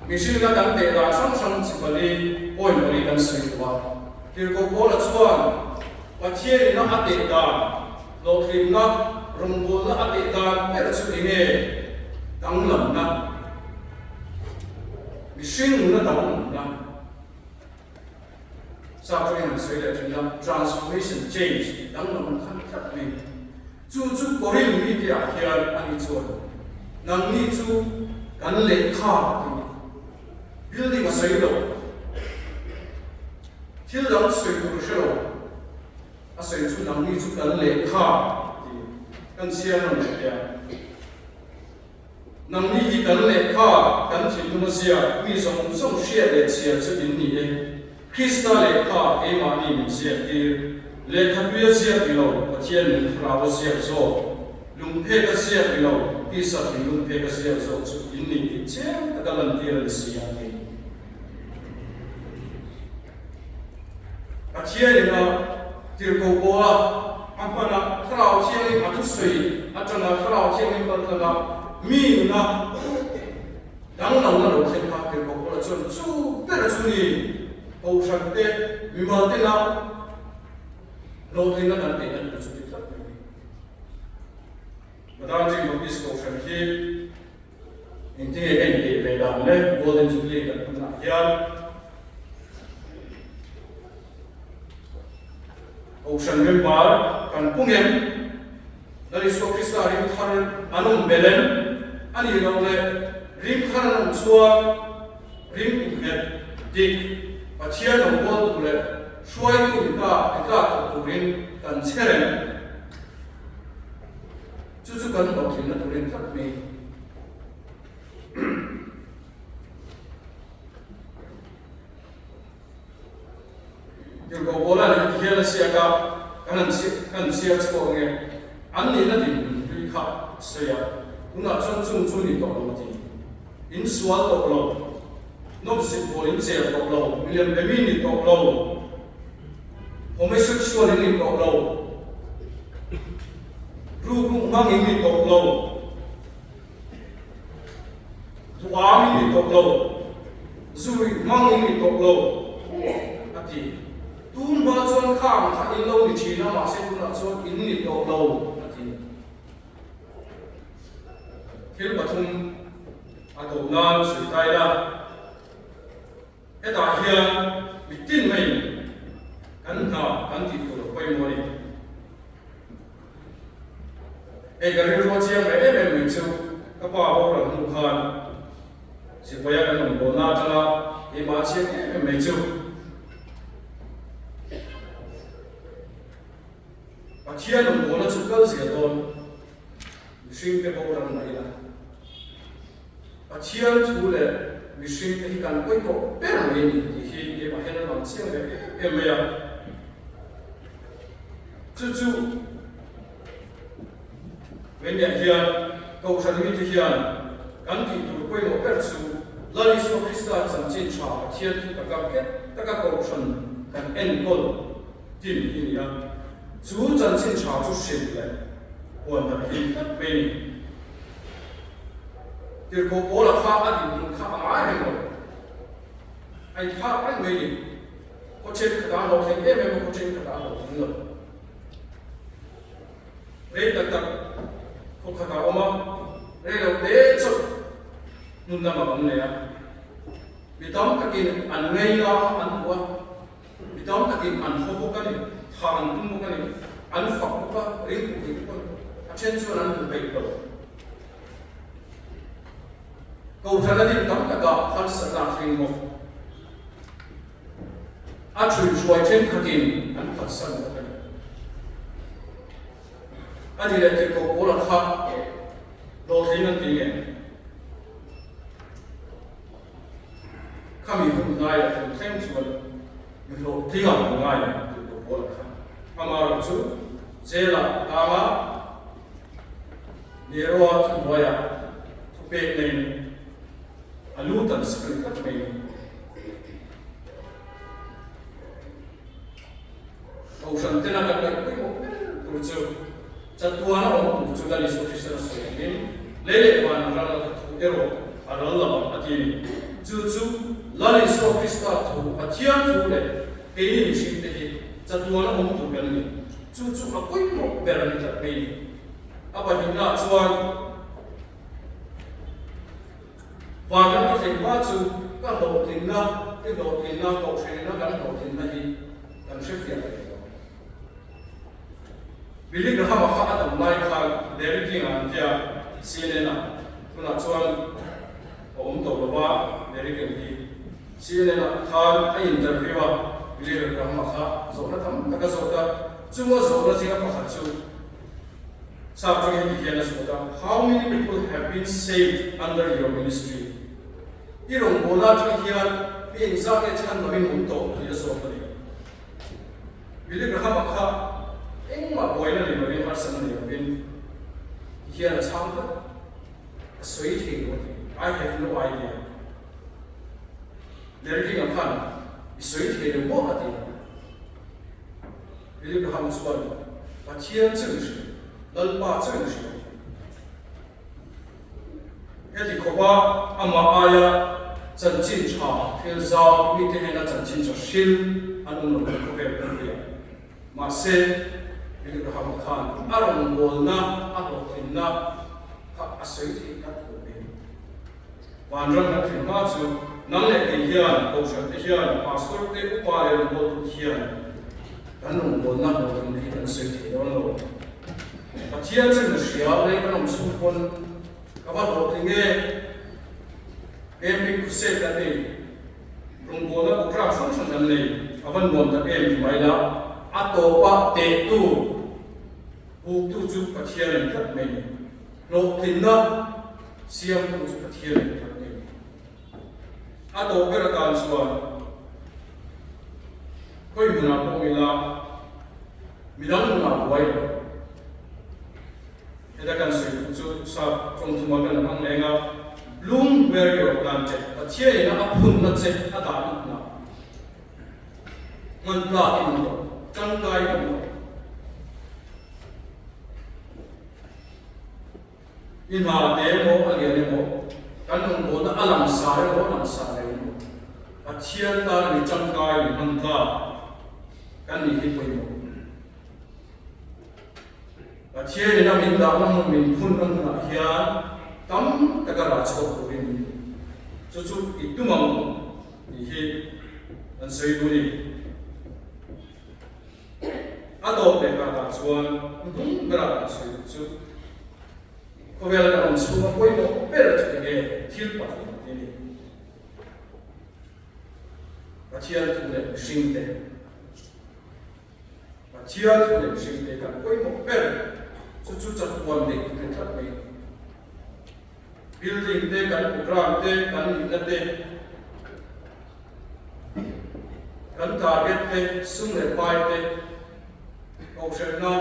Mihringa kan teh dan hrang hrang chi pali, point pali kan sawi tawh a. Tirhkoh Paula chuan Pathianina a teh dan, hlawhtlinna, rawngbawlna a teh dan ber chu enge danglamna, mihring nuna danglamna, Sap tawngin han sawi leh thin a, transformation, change, danglamna kha tlat mai. Chu chu Korinth mite ah hian a ni chuan, Nangni chu kan lehkha ti ni. Building a sawi lo. Thil dang sawi tur hre lo. A sawi chu nangni chu kan lehkha ti ni. Kan chhiar rawn leh teh a. Nangni hi kan lehkha kan thinlung a ziak mi zawng zawng hriat leh chhiar chu in ni e. Krista lehkha keimahni min ziak tir. Lehkha tui a ziak ni lo, Pathian min thlarau a ziak zawk. Lungphek a ziak ni lo, tisa thinlung phek a ziak zawk chu in ni tih chiang taka lantir a ni si a ti. Pathian in a tirhkoh pawh a, a hmanah Thlarau Thianghlim a thusawi atanga Thlarau Thianghlim kal tlanga mi nuna danglamna lo thlen kha tirhkoh pawh la chuan chu ber chu ni Kohhran te mimal tena hlawhtlinna kan neihna tur chu ti tlat mai ni. Madarjing Baptist Kohhran hi Engtinge ka intih ve dan le Golden Jubilee kan hmanah hian Kohhran member kan pung em? Lal Isua Krista ring thar an awm bel em? A nih loh le ring thar an awm chuan ring tum nghet dik Pathian awm bual tur leh hruaitu mi ta mi tlak thawk turin kan chher em? Chu chu kan hlawhtlinna turin tlat mai. Tirhkoh Paula nih ti hian a siak a, kan han kan chhiar chhuak nge, an nihna dinhmun hlui kha sawi a, tunah chuan chung chu ni tawh lo ti. In sual tawh lo, nawmsip pawl in cher tawh lo, milian be mi ni tawh lo, homosexual in ni tawh lo, Rukru hmang in ni tawh lo, duham in ni tawh lo, zui hmang in ni tawh lo, a ti. Tun hma chuan khang kha in lo ni thin a, mahse tunah chuan in ni tawh lo, a ti. Thil pathum a tawp nan sawi ta ila. Hetah hian mitin maiin kan hna kan tih tur a pawimawh a ni. Hei ka rilru a chiang ve em em mai chu ka pa boral hnu khan sipaia kan awm bawlna atanga keimah a chiang em em mai chu Pathian awm bawlna chu kal zel dawn mihringte boral mah ila. Pathian thu leh mihring te hi kan pawimawh ber mai a ni tih hi keimah hian a lang chiang ve em em mai a. Chu chu Veniah hian Kohhran mite hian kan tih tur pawimawh ber chu Lal Isua Krista chanchin tha Pathian thu taka nghet taka Kohhran kan enkawl tin hi a ni a. Chu chanchin tha chu hrilh leh huan darh hi tlat mai a ni. Tirhkoh Paula kha a dinhmun kha a ngai reng lo. A inthak reng mai ni. Khaw thenkhatah a hlawhtling em em a, khaw thenkhatah a hlawhtling lo. Rei tak tak khaw khatah a awm a, rei lo te chauh hmun lamah a awm leh a. Mi tam takin an ngei la a, an duh a. Mi tam takin an haw bawk a ni, tha an tum bawk a ni, an fak bawk a, ring tur ring bawk a ni. A then chuan an duh peih lo. Kohhran a din tam takah harsatna a thleng bawk. A ṭhuihhruai ṭhenkhatin an phatsan bawk a ni. A ni leh tirhkoh Paula kha hlawhtling an ti nge? Khami hun ngaia hun thleng chuan mi hlawhtling ang an ngai ang tih tur pawl a kha. Amaherawh chu jail-ah a tang a, Nero-a thuhnuaiah thupek neiin a lu tan sak a ni tlat mai. Kohhran tena kan ngaih pawimawh ber tur chu chatuana awm tur chu Lal Isua Kristian a sawi angin lei leh van ral a thu erawh a ral lo ang a ti a ni. Chu chu Lal Isua Krista thu, Pathian thu leh keini mihringte hi chatuana awm tur kan ni. Chu chu a pawimawh ber a ni tlat mai ni. A pahnihnaah chuan Van ram ka thleng hma chu ka hlawhtlinna, i hlawhtlinna, kohhranina kan hlawhtlinna hi kan hre fiah thei lo. Billy Graham-a kha a dam lai khan Larry King-a an tia CNN-ah tunah chuan a awm tawh lo va, Larry King hi CNN-ah khan a interview a, Billy Graham-a kha zawhna tam tak a zawt a, chunga zawhna zinga pakhat chu Sap tawng heti hian a zawt a, How many people have been saved under your ministry? I rawngbawlna atang hian mi engzat nge chhan lovin awm tawh tih a zawt a ni. Billy Graham-a kha engmah buaina nei lovin, harsatna nei lovin ti hian a chhang tlat. A sawi thei lo a ti. I have no idea. Larry King-a khan i sawi thei lo maw a ti a. Billy Graham chuan Pathian chu in hria, Lalpa chu in hria a ti. Heti khawpa amah aia chanchin tha thil zau mite hnena chanchin tha hril an awm lo kan khawvel kan hria. Mahse, Billy Graham-a khan a rawngbawlna, a hlawhtlinna kha a sawi theih tak lo mai. Vanram kan thlen hma chu nang leh kei hian, kohhran te hian, pastor te, upa leh rawngbawltu hian kan rawngbawlna hlawhtlinna hi kan sawi thei dawn lo. Pathian chu in hria lei kan awm chhung pawn ka va hlawhtling e, Camping crusade kan nei, rawngbawlna programme hrang hrang kan nei, a va nuam tak em ti mai la, a tawpah tehtu, buktu chu Pathian in tlat mai ni. Hlawhtlinna siamtu chu Pathian in tlat mai ni. A tawp ber atan chuan khawi hmunah pawh ila midang nunah buai lo. Heta kan sawi duh chu sap tawngthuma kan hmang leng a, Bloom where you are planted, Pathian ina a phunna che a dah lutna, hman tlak in awm lo, tangkai in awm lo. I hna te emaw a lian emaw, kan rawngbawlna a langsar emaw a langsar lo emaw, Pathian tana mi tangkai, mi hman tlak kan nih hi pawimawh. Pathian ina min dahna hmun, min phunna hmunah hian tam taka rah chhuak turin min duh. Chu chu i tum ang tih hi kan sawi duh a ni. A tawp leh takah chuan hnung berah kan sawi duh chu khawvel kan awm chhunga pawimawh ber chu enge thil pathum an ti a ni. Pathian thu leh mihring te. Pathian thu leh mihring te kan pawimawh ber chu chu chatuan neih tur ni tlat mai. Building te kan program te kan nihna te kan target te sum leh pai te kohhranna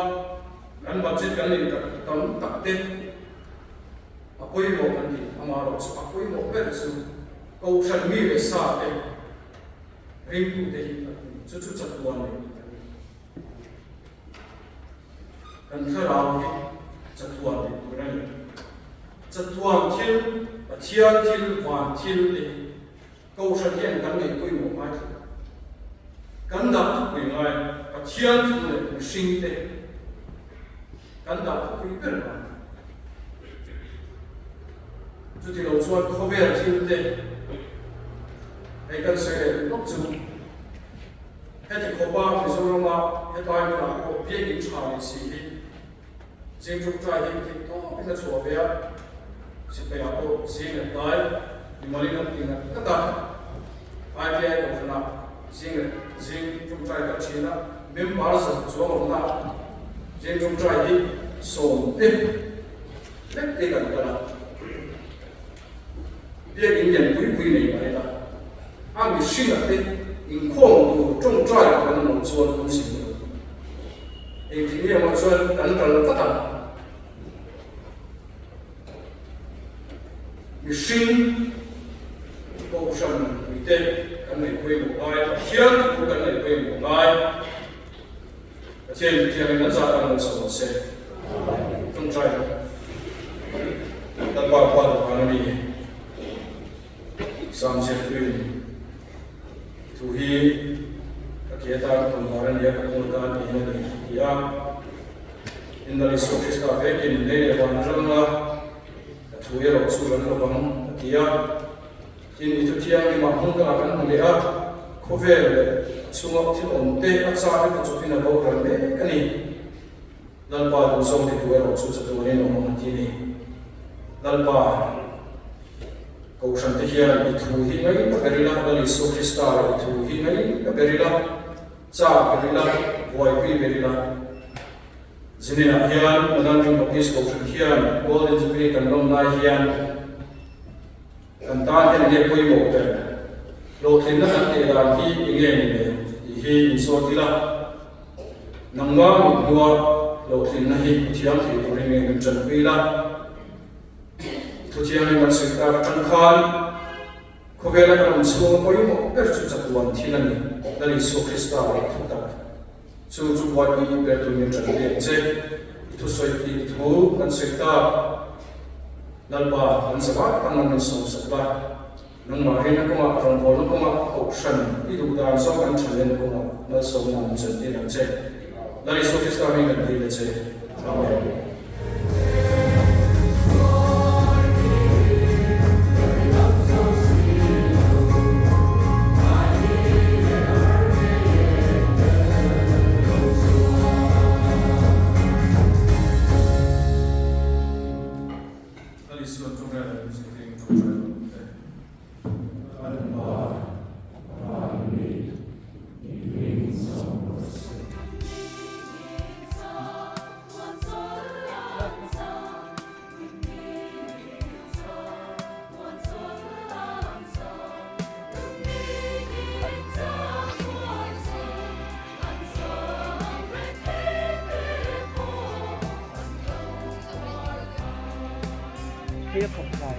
kan budget kan neih tak tam tak te a pawimawh kan ti amaherawh chu a pawimawh ber chu kohhran mi leh sa te ringtute hi chu chu chatuan leh ni kan ni. Kan thlarau hi chatuan tih tur a ni. Chatuan thil, Pathian thil, van thil te hi Kohhran hian kan ngaih pawimawh ngai thei lo. Kan dah thupui ngai Pathian thu leh mihring te kan dah thupui ber ngai. Chuti lo chuan khawvel thil te hei kan sawi leh duh lawk chu. Heti khawpa Mizorama hetlai hmunah pawh biakinn tha leh si hi zing ṭawngṭai hi theih tawpin a chhuah ve a, sipai-ah pawh zing leh tlai mimalin an ti ngat ngat a, ITI kohhranah zing leh zing ṭawngṭai kan ṭhin a, member zawh chuang awmna zing ṭawngṭai hi sawmte lek te kan kal a. Biakinn lian pui pui nei mai la, a mihringa te inkhawm tur tawngtai lo kan awm chuan awm si lo. Engtin nge maw chuan kan ral vat ang? Mihring kohhran puite kan nei pawimawh ngai, Pathian thu kan nei pawimawh ngai. Pathian Pathianin kan zah tan lo chho se. Tawngtai rawh. Lalpa pa dawhkan a ni. Sam zirtuin thu hi ka ke atan ka tawngvar a ni a, ka kawng atan eng a ni a ti a. Inlal Isua Krista vekin lei leh van atanga ka thu erawh chu ran lovang a ti a. Tin, i thuthianghlimah hmun kala kan hmu leh a, khawvel leh a chhunga thil awmte a chak emaw chawpin a boral mek a ni. Lalpa duhzawng titu erawh chu chatuanin awm ang a ti a ni. Lalpa, Kohhran te hian i thu hi mai ka ber ila, Lal Isua Krista leh i thu hi mai ka ber ila, chak ber ila, buaipui ber ila. Zininah hian Madan Ring Baptist Kohhran hian Golden Jubilee kan lawm lai hian kan tan hian enge pawimawh ber, hlawhtlinna kan teh dan hi enge ni le tih hi insawt ila. Nangma mithnua hlawhtlinna hi thiam thei turin nge min tanpui la. Thuthiangin kan sawi tak atang khan khawvela kan awm chhunga pawimawh ber chu chatuan thil a ni. Lal Isua Krista leh thutak chu chu buaipui ber tur min tanpui ang che. I thusawi tih i thu kan sawi tak Lalpa kan zavai tak ang min sawmsak la. Nangmah rinna kawngah, rawngbawlna kawngah, kohhran i duh dan zawng kan thanlenna kawngah malsawmna min chantir ang che. Lal Isua Krista hming kan dil a che. Amen. Lal Isua tawngtai leh min zirtir in tawngtai lo ang che. Kan Pa, Van mi, i hming chauh rawh se. Hei a kham hlai.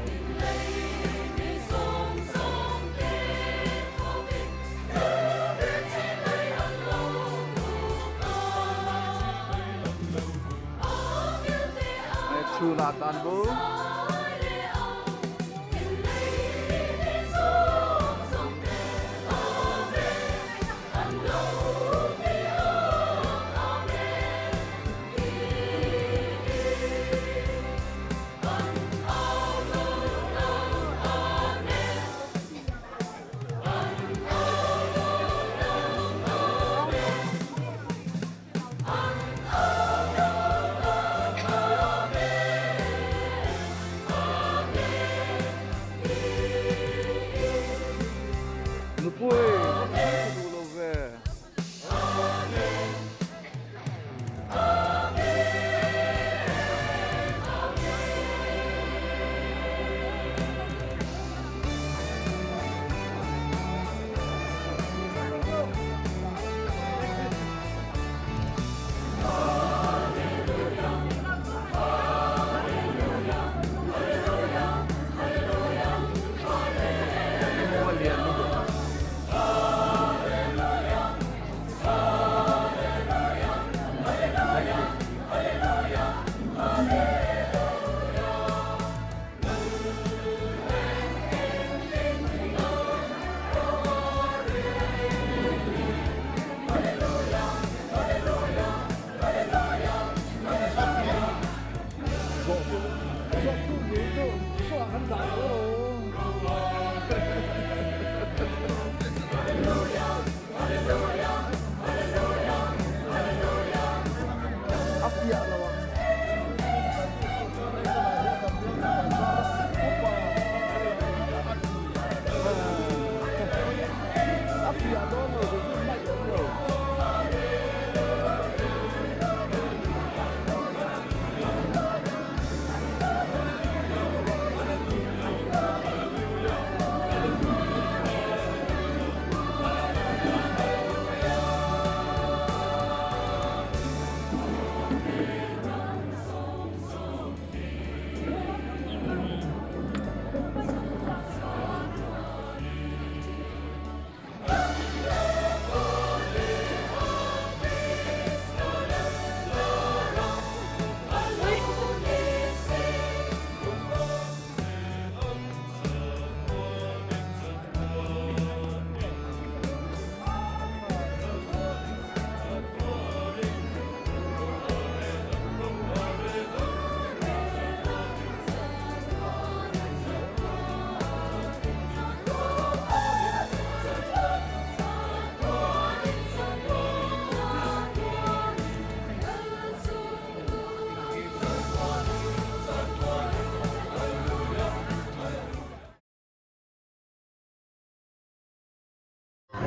Chula tan bu.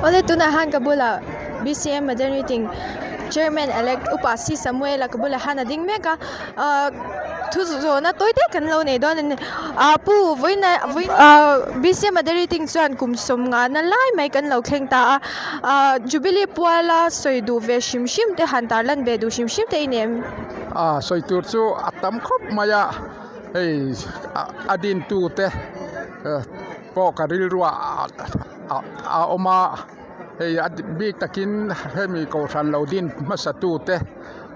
Awle tunah hian ka bulah BCM Modern Meeting Chairman Elect Upa C Samuel-a ka bulah hian a ding mek a ahh thu zawhna tawi te kan lo nei dawn a ni ahh pu vawiin ah BCM Modern Meeting chuan kum sawm nghahna lai mai kan lo thleng ta a ahh Jubilee puala sawi duh ve hrim hrim te han tarlan ve duh hrim hrim te i nei em? Ahh sawi tur chu a tam khawp mai a hei a dintu te pawh ka rilruah a awm a hei a bik takin hemi kohhran lo din hmasa tute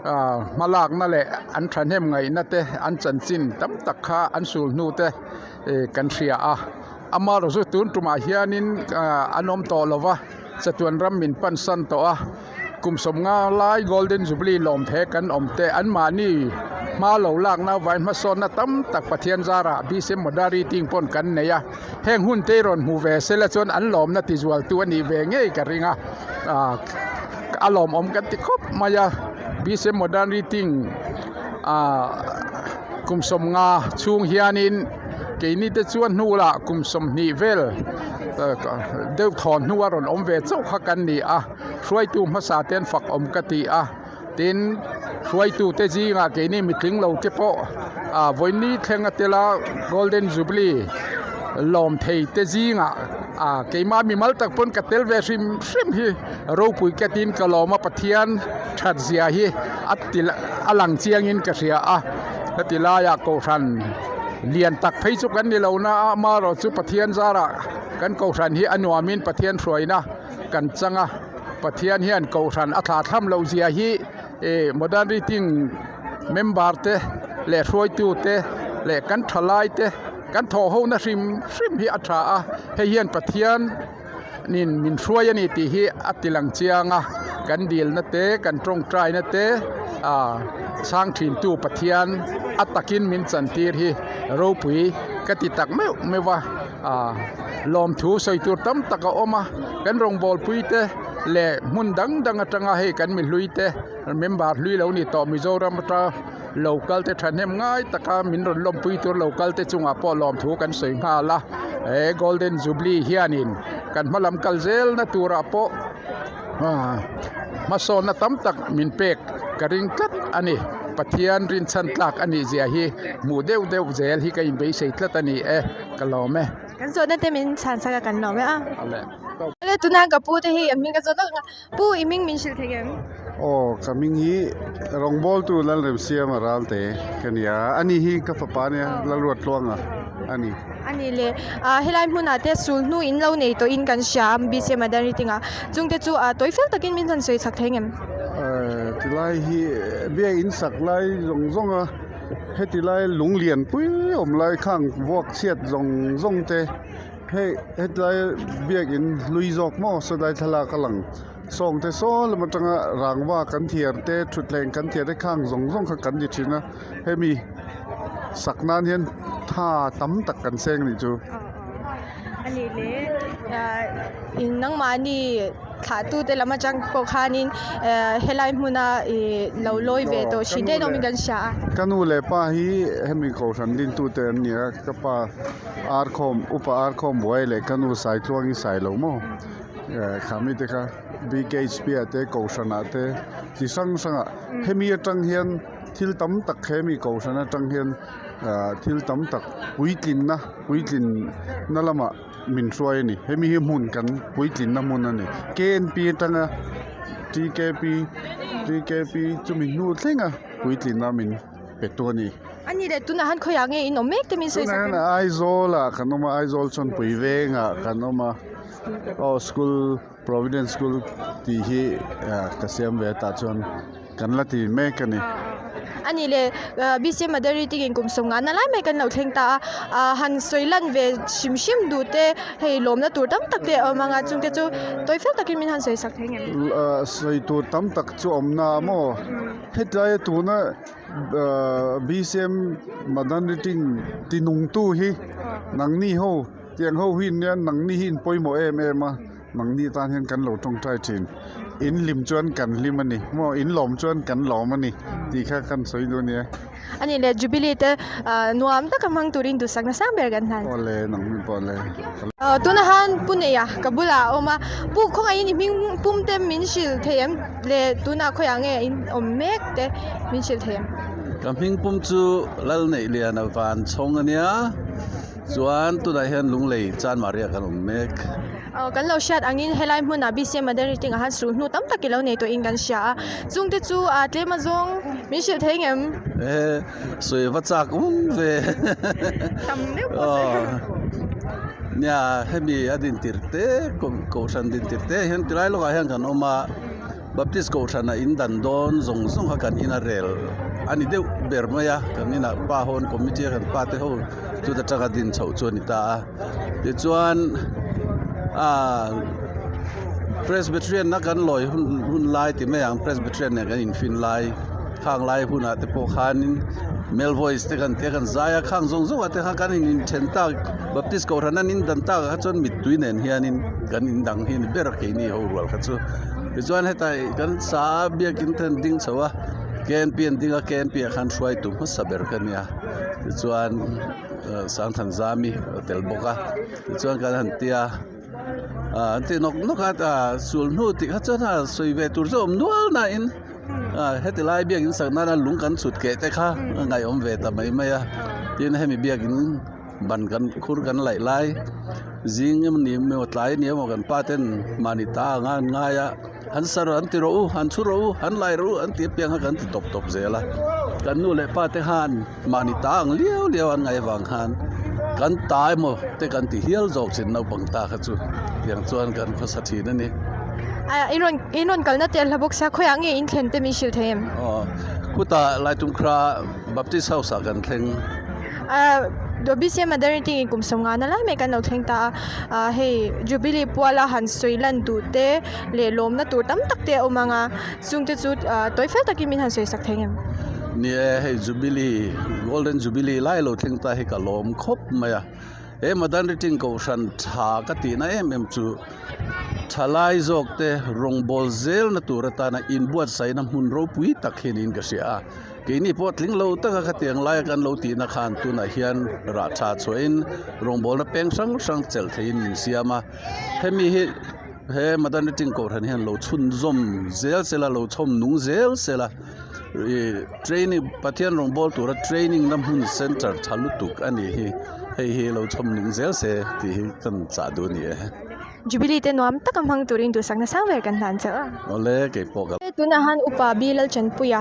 ah hmalakna leh an thahnem ngaihna te an chanchin tam tak kha an sul hnu te ih kan hria a amaherawhchu chu tun tumah hianin ah an awm tawh lo va chatuan ram min pan san tawh a kum sawmnga lai golden jubilee lawm the kan awm te anmahni hma lo lakna vai hmasawnna tam tak Pathian zarah BCM Modari team pawn kan nei a heng hun te rawn hmu ve sela chuan an lawmna tizual tu a nih ve ngei ka ring a ah a lawmawm kan ti khawp mai a BCM Modari team ah kum sawmnga chhung hianin keini te chuan hnu lah kum sawmhnih vel deuh thawn hnu a rawn awm ve chauh kha kan ni a hruaitu hmasa te an fak awm ka ti a tin hruaitu te zingah keini mitling lo te pawh ah vawiin thleng a tel a golden jubilee lawm thei te zingah ah keimah mimal tak pawn ka tel ve hrim hrim hi ropui ka tiin ka lawm a Pathian that zia hi a ti a lang chiangin ka hria a heti laiah kohhran lian tak phei chu kan ni lo na a amaherawh chu Pathian zarah kan kohhran hi a nuamin Pathian hruaina kan chang a Pathian hian kohhran a thlah thlam loh zia hi ih modern reading member te leh hruaitu te leh kan thalai te kan thawh ho na hrim hrim hi a tha a hei hian Pathian nin min hruai a ni tih hi a ti lang chiang a kan dilna te kan tawngtaina te ah chhang thin tu Pathian a takin min chantir hi ropui ka ti tak meuh meuh a ah lawmthu sawi tur tam tak a awm a kan rawngbâwl pui te leh hmun dang dang atanga hei kan mi hlui te member hlui lo ni tawh Mizoram atanga lo kal te thahnem ngai taka min rawn lawmpui tur lo kal te chungah pawh lawmthu kan sawi nghal a he golden jubilee hianin kan hma lam kal zelna turah pawh ah hmasawnna tam tak min pek ka ring tlat a ni Pathian rinchhan tlak a nih zia hi hmuh deuh deuh zel hi ka inbeisei tlat a ni e ka lawm e. Kan zawhna te min chhan sak a kan lawm e a. Awle tuna ka pu te hi an hming ka zawt lawk a. Pu i hming min hrilh thei em? Aw ka hming hi rawngbawltu Lalremsiama Ralte ka ni a, ani hi ka fapa ania Lalruattluanga a ni. A ni le, ah helai hmunah te sul hnu in lo nei tawhin kan hria a BC Madan Ritinga chung te chu ah tawi fel takin min han sawi chak thei ngem? Tilai hi biak in sak lai zawng zawng a, heti lai lung lian pui awm lai khang vuak chhiat zawng zawng te. Hei hetlai biakin hlui zawk maw sawtlai thlalak a lang sawng te saw lam atanga rangva kan thiar te thutthleng kan thiar te khang zawng zawng kha kan ti thin a hemi sak nan hian tha tam tak kan seng anih chu. A nih leh ah nangmahni thlah tute lam atang pawh khanin eh helai hmuna ih lo lawi ve tawh thin te awmin kan hria a. Ka nu leh pa hi hemi kohhran dintute an ni a ka pa. Arkhawm upa Arkhawm buai leh ka nu Saitluang i sai lo maw eh kha mite kha BKHP ah te Kohhran ah te chi hrang hrang ah hemi atang hian thil tam tak hemi Kohhran atang hian ah thil tam tak puitlinna puitlinna lamah min hruai a ni hemi hi hmun kan puitlinna hmun a ni K_N_P atanga T_K_P T_K_P chumi hnu thleng a puitlinna min. pe tu a ni. A ni leh tunah han khawiah nge in awm mek te min sawi sak em? Tunah Aizawl ah kan awm a, Aizawl Chawnpui vengah kan awm a, aw school Providence school tih hi ka siam ve tah chuan kan la ti mek a ni. A ni leh BCM Madari te in kum sawm ngahna lai mai kan lo thleng ta a, han sawi lan ve hrim hrim duh te hei lawmna tur tam tak te a awm ang a, chungte chu tawi fel takin min han sawi sak thei ngem? Sawi tur tam tak chu a awm na maw? Hetlai tuna BCM Madan Riting ti nungtu hi nangni ho tiang ho hi nia nangni hi in pawimawh em em a nangni tan hian kan lo tawngtai thin. In hlim chuan kan hlim a ni maw, in lawm chuan kan lawm a ni tih kha kan sawi duh a ni e. A nih leh Jubilee te nuam taka hmang turin duhsakna sang ber kan hlan. Aw le, nang hming pawh le. Tuna khan Pu Neia ka bulah a awm a, Pu khawngaihin i hming pum te min hrilh thei em le tunah khawiah nge in awm mek te min hrilh thei em? Ka hming pum chu Lalneihliana Vanchhawng a nia, chuan tunah hian Lunglei Chanmaria kan awm mek. Aw kan lo hriat angin helai hmunah BCM Modern Reading ah han sulh hnu tam tak i lo nei tawhin kan hria a, chungte chu aa tlem azawng min hrilh thei ngem? Ehe sawi va chak awm ve. Tam deuh pawh sawi Aw nia hemi a din tir te kohhran din tir te hian tilai lawkah hian kan awm a, Baptist kohhran a in dan dawn zawng zawng kha kan in a rel a ni deuh ber mai a, kan inah pa ho an committee a kan pa te ho chuta tanga din chhoh chu a ni ta a. Tichuan ah Presbyterian na kan lawi hun hun lai ti mai ang Presbyterian nen kan infin lai khang lai hunah te pawh khanin male voice te kan tia kan zai a khang zawng zawng ah te khan kan in inthen tak Baptist kohhran an indan tak ah kha chuan mittui nen hianin kan indang hi a ni ber a keini ho rual kha chu. Tichuan hetah kan sa a biakin te an ding chho a K N P an ding a K N P ah khan hruaitu hmasa ber kha a nia tichuan. Sangthanzami a tel bawk a tichuan kan han tia ah an ti nawk nawk a ah sul hnu tih kha chuan a sawi ve tur chu a awm nual nain ah heti lai biakin sak nana lung kan chhut keh te kha a ngaihawm ve ta mai mai a tin hemi biakin ban kan khur kan laih lai zing emaw ni emaw tlai ni emaw kan pa ten mahni ta anga an ngai a. Han sar an ti rawh u, han chhu rawh u, han lai rawh u an tih apiang kha kan ti tawp tawp zel a. Kan nu leh pa te khan mahni ta ang liau liau an ngaih avang khan kan ta emaw te kan ti hial zawk thin naupang ta kha chu tiang chuan kan khawsa thin a ni. In rawn in rawn kalna te a hla bawk sia khawiah nge in thlen te min hrilh thei em? Aw khutah Laitumkhra Baptist House ah kan thleng. BCM Modernity in kum sawmngana lai mai kan lo thleng ta a, hei Jubilee puala han sawi lan duh te leh lawmna tur tam tak te a awm ang a, chungte chu tawi fel takin min han sawi sak thei ngem? Ni e, hei Jubilee, Golden Jubilee lai lo thleng ta hi ka lawm khawp mai a, he Modernity kohhran tha ka tihna em em chu thalai zawk te rawngbâwl zelna tur atana inbuatsaihna hmun ropui tak hi niin ka hria a. Keini pawh tling lo taka khatiang laia kan lo tihna khan tunah hian rah tha chhuahin rawngbawlna peng hrang hrang chelh theihin min siam a. Hemi hi he Madan Riting Kohhran hian lo chhunzawm zel sela, lo chhawm nung zel sela, ih training Pathian rawngbâwl tura training na hmun centre tha lutuk a nih hi, hei hi lo chhawm nung zel se tih hi kan chah duh a ni e. Jubilee te nuam taka hmang turin duhsakna sang ber kan hlan chauh a. Awle kei pawh ka. Tunah han Upa B Lalchanpuia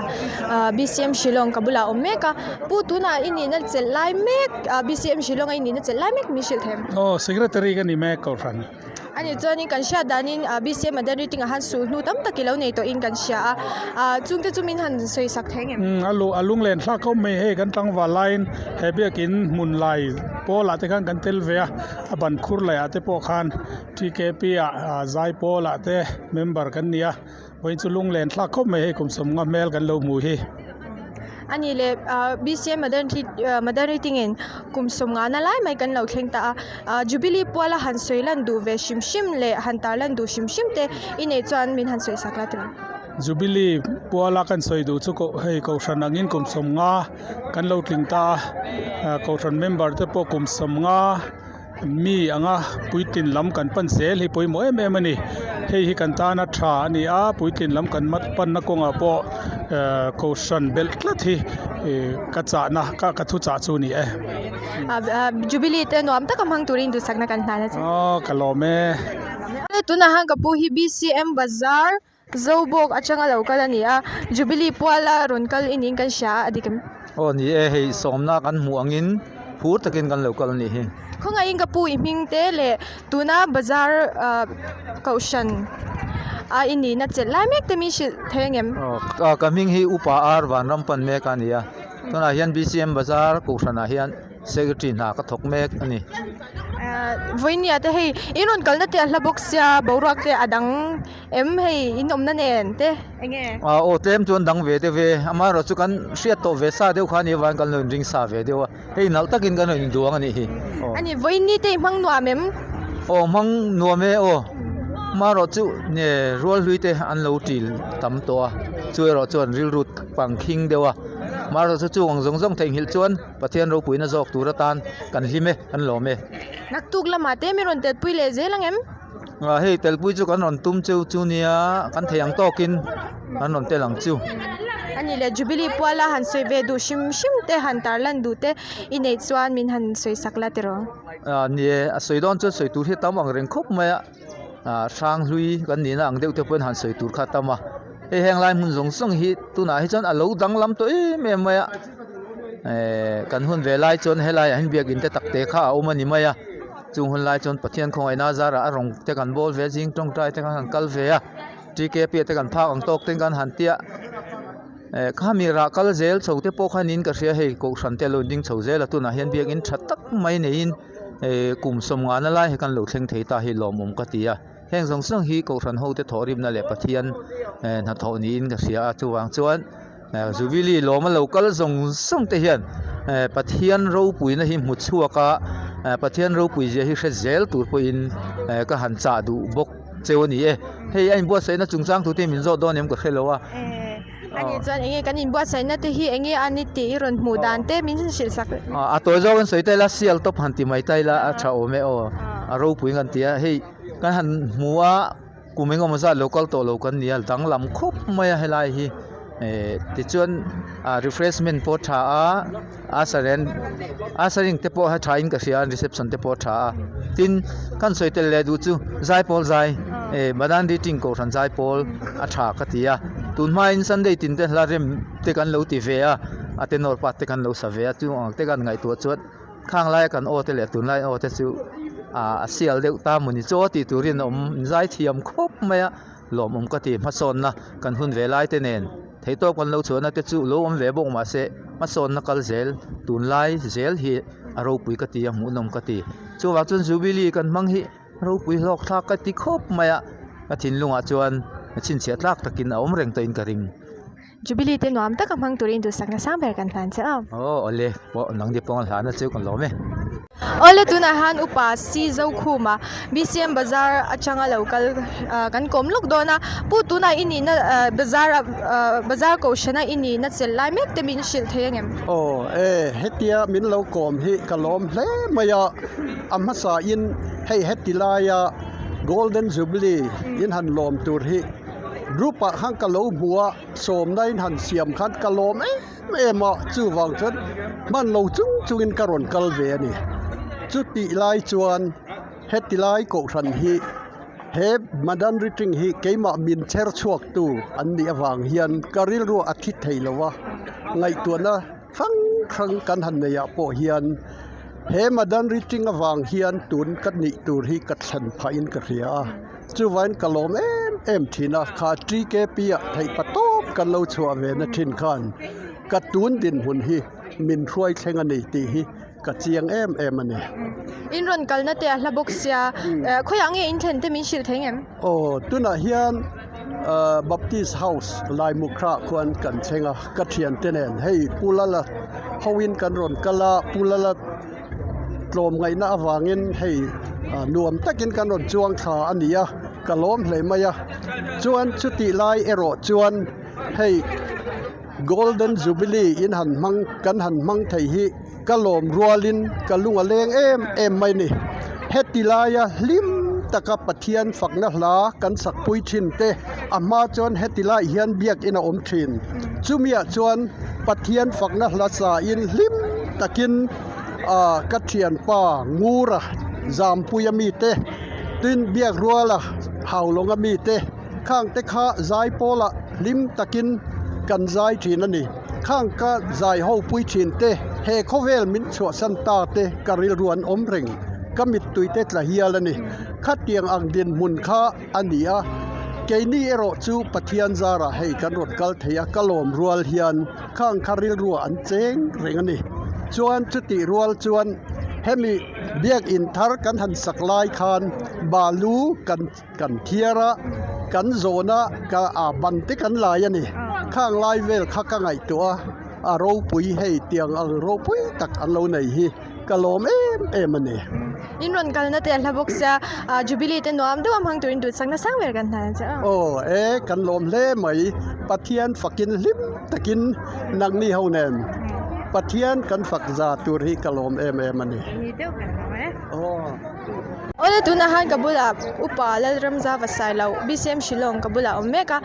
BCM Shillong ka bulah a awm mek a, Pu tunah i nihna chelh lai mek BCM Shillong a i nihna chelh lai mek min hrilh thei em? Aw Secretary ka ni mek Kohhran. A nih chuanin kan hriat danin BCM Madan Riting ah han sulh hnu tam tak i lo nei tawhin kan hria a, chungte chu min han sawi sak thei ngem? Umm a luh a lunglen thlak khawp mai hei kan tlangval laiin he biakin hmun lai pawlah te khan kan tel ve a. A ban khur laiah te pawh khan TKP ah zai pawlah te member kan ni a, vawiin chu lunglen thlak khawp mai hei kum sawmnga hmel kan lo hmu hi. A nih leh BCM Modernity in kum sawmnga na lai mai kan lo thleng ta a, Jubilee puala han sawi lan duh ve hrim hrim leh han tar lan duh hrim hrim te i neih chuan min han sawi sak la tiraw? Jubilee puala kan sawi duh chu hei Kohhran angin kum sawmnga kan lo tling ta a kohhran member te pawh kum sawmnga mi anga puitlin lam kan pan zel hi pawimawh em em a ni hei hi kan tana tha a ni a puitlin lam kan panna kawngah pawh ehh kohhran belh tlat hi ih ka chahna ka ka thu chah chu a ni e. Jubilee te nuam taka hmang turin duhsakna kan hlan a che. Aw ka lawm e. Tunah hian ka pu hi BCM bazar Zobawk atanga lo kal a ni a, Jubilee puala rawn kal i niin kan hria a, a dik em? Aw ni e, hei sawmna kan hmuh angin phur takin kan lo kal a nih hi. Khawngaihin ka pu i hming te leh tuna bazar kohhran a i nihna chelh lai mek te min hrilh thei angem? Aw ka hming hi Upa Ar Vanram pan mek a ni a, tunah hian BCM bazar kohhranah hian Secretary hna ka thawk mek a ni. Vawinia te hei in rawn kalna te a hla bawk sia boruak te a dang em hei in awmna nen te enge? Aw tlem chuan dang ve deuh e amaherawh chu kan hriat tawh ve sa deuh kha a nih avangin kan lo inring sa ve deuh a hei nalh takin kan rawn induang a nih hi. A ni vawiin ni te i hmang nuam em? Aw hmang nuam e aw. Marawh chu rual hlui te an lo til tam tawh a chu erawh chuan rilru pang khing deuh a marawh chu chung ang zawng zawng theihnghilh chuan Pathian ropuina zawk tur atan kan hlim e kan lawm e. Naktuk lamah te mi rawn telpui leh zel ang em? Hei telpui chu kan rawn tum cheu chu nia kan thei ang tawkin kan rawn tel ang chu. Ani leh Jubilee puala han sawi ve duh hrim hrim te han tarlan duh te i neih chuan min han sawi sak la tiraw? Ni e, a sawi dawn chuan sawi tur hi a tam ang reng khawp mai a, hrang hlui kan nihna ang deuh te pawhin han sawi tur kha a tam a, hei heng lai hmun zawng zawng hi tunah hi chuan a lo danglam tawh em em mai a, ehh kan hun ve lai chuan helaiah hian biakin te tak te kha a awm a ni mai a. Chung hun lai chuan Pathian khawngaihna a zarah a rawng te kan bawl ve a, zing tawngtai te khan han kal ve a, TKP ah te kan phak ang tawk ten kan han tia eh khami rah kal zel chho te pawh khan in ka hria hei kohhran te a lo ding chho zel a tunah hian biakin tha tak mai neiin eh kum sawmngana lai hi kan lo thleng thei ta hi lawmawm ka ti a, heng zawng zawng hi kohhran ho te thawhrimna leh Pathian eh hnathawh niin ka hria a chuvang chuan. Jubilee lawma lo kal zawng zawng te hian Pathian ropuina hi hmu chhuak a Pathian ropui zia hi hre zel tur pawhin ka han chah duh bawk cheu a ni e. Hei a inbuatsaihna chungchang tute min zawh dawn em ka hre lo a. Ani chuan enge kan inbuatsaihna te hi enge a ni tih i rawn hmuh dan te min hrilh sak. A tawi zawk in sawi ta ila sial tawp han ti mai ta ila a tha awm e aw a ropui kan ti a hei kan han hmu a. Kum engemaw zat lo kal tawh lo kan ni a danglam khawp mai a helai hi eh tichuan ah refreshment pawh a tha a usher ushering te pawh a tha in ka hria a reception te pawh a tha a tin kan sawi tel leh duh chu zaipawl zai eh Madan Riting kohhran zaipawl a tha ka ti a tun hmain Sunday tin te hla rem te kan lo ti ve a a tenor part te kan lo sa ve a chung ang te kan ngaihtuah chuan. Khang laia kan aw te leh tunlai aw te chu ah a sial deuh ta maw ni chaw tih turin a awm zai thiam khawp mai a lawmawm ka ti hmasawnna kan hun ve lai te nen theihtawp kan lo chhuahna te chu lo awm ve bawk mahse hmasawnna kal zel tunlai zel hi a ropui ka ti a hmuhnawm ka ti chuvang chuan jubilee kan hmang hi ropui hlawk thlak ka ti khawp mai a ka thinlungah chuan chhinchhiah tlak takin a awm reng tawhin ka ring. Jubilee te nuam taka hmang turin duhsakna sang ber kan hlan che a. Aw awle pawh nang ni pawng a hlan a chu kan lawm e. Awle tunah hian upa C Zokhuma BCM bazar atanga lo kal kan kawm lawk dawn a, pu tunah i nihna bazar bazar kohhrana i nihna chelh lai mek te min hrilh thei angem? Aw e hetia min lo kawm hi ka lawm hle mai a, a hmasa in hei heti laia Golden Jubilee in han lawm tur hi Group ah khan ka lo hmu a, sawmna in han siam khan ka lawm em em a, chuvang chuan hman lo chung chungin ka rawn kal ve a ni. Chutih lai chuan heti lai kohhran hi he Madan Ritring hi keimah min chher chhuak tu an nih avang hian ka rilru a thi thei lo a, ngaihtuahna hrang hrang kan han neih ah pawh hian he Madan Ritring avang hian tun ka nih tur hi ka thlen phah in ka hria a. Chuvain ka lawm em em thin a, kha TKP ah theih pa tawp kan lo chhuah ve na thin khan ka tun dinhmun hi min hruai thleng a ni tih hi ka chiang em em a ni. In rawn kalna te a hla bawk sia, khawiah nge in thlen te min hrilh thei ngem? Aw, tunah hian Baptist House Laimukhra khuan kan thleng a, ka thiante nen hei Pu Lala hoin kan rawn kal a, Pu Lala tlawmngaihna avangin hei nuam takin kan rawn chuang thla a ni a ka lawm hle mai a chuan chutih lai erawh chuan hei golden jubilee in han hmang kan han hmang thei hi ka lawm rualin ka lung a leng em em mai a ni heti laia hlim taka Pathian fakna hla kan sakpui thin te a hma chuan heti lai hian biakin a awm thin chumiah chuan Pathian fakna hla sain hlim takin ah ka thianpa Ngura Zampuia mite tin biak ruala Haulawnga mite khang te kha zai pawlah hlim takin kan zai thin a ni khang ka zai ho pui thin te he khawvel min chhuahsan ta te ka rilru an awm reng ka mittui te tla hial a ni khatiang ang dinhmun kha a ni a, keini erawh chu Pathian zarah hei kan rawn kal thei a, ka lawm rual hian khang kha rilruah an cheng reng a ni. Chuan chutih rual chuan hemi biakin thar kan han sak lai khan balu kan kan thiar a, kan zawn a, ka ah ban te kan lai a ni. Khang lai vel kha ka ngaihtuah a, a ropui hei tiang ang ropui tak an lo nei hi. Ka lawm em em a ni. In rawn kalna te a hla bawk sia Jubilee te nuam deuh a hmang turin duhsak nasa ber kan hlan che a. Aw e kan lawm hle mai Pathian fakin hlim takin nangni ho nen Pathian kan fak za tur hi ka lawm em em a ni. Ni deuh kan lawm e. Aw. Awle tunah hian ka bulah upa Lalramza Vasailo BCM Shillong ka bulah a awm mek a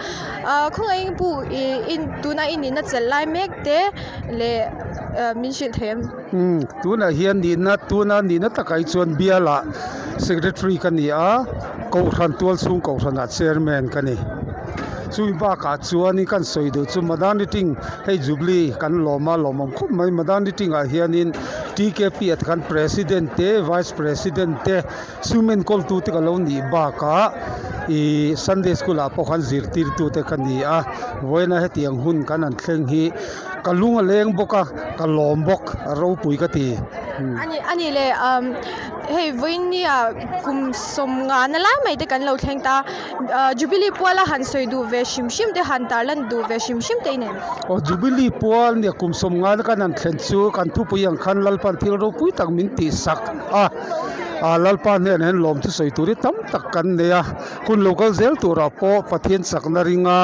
ah khawngaih pu ih in tuna i nihna chelh lai mek te leh ah min hrilh thei em? Umm tunah hian nihna tuna nihna takah hi chuan bialah secretary ka ni a kohhran tual chhung kohhranah chairman ka ni chumi bakah chuanin kan sawi duh chu Madan meeting hei jubilee kan lawm a lawmawm khawp mai Madan meeting ah hianin. TKP ah te khan President te Vice President te sum enkawl tu te ka lo nih bakah ihh Sunday school ah pawh khan zirtirtu te ka ni a vawiina hetiang hun kan han thleng hi ka lung a leng bawk a ka lawm bawk a ropui ka ti. A nih leh umm hei vawiin ah kum sawmnga na lai mai te kan lo thleng ta a Jubilee puala han sawi duh ve hrim hrim te han tarlan duh ve hrim hrim te i nei. Aw Jubilee pual nia kum sawmnga na kan han thlen chu kan thupui ang khan Lalpan thil ropui tak min tih sak a ah Lalpa hnenah hian lawm thu sawi tur hi tam tak kan nei a hun lo kal zel turah pawh Pathian chakna ringa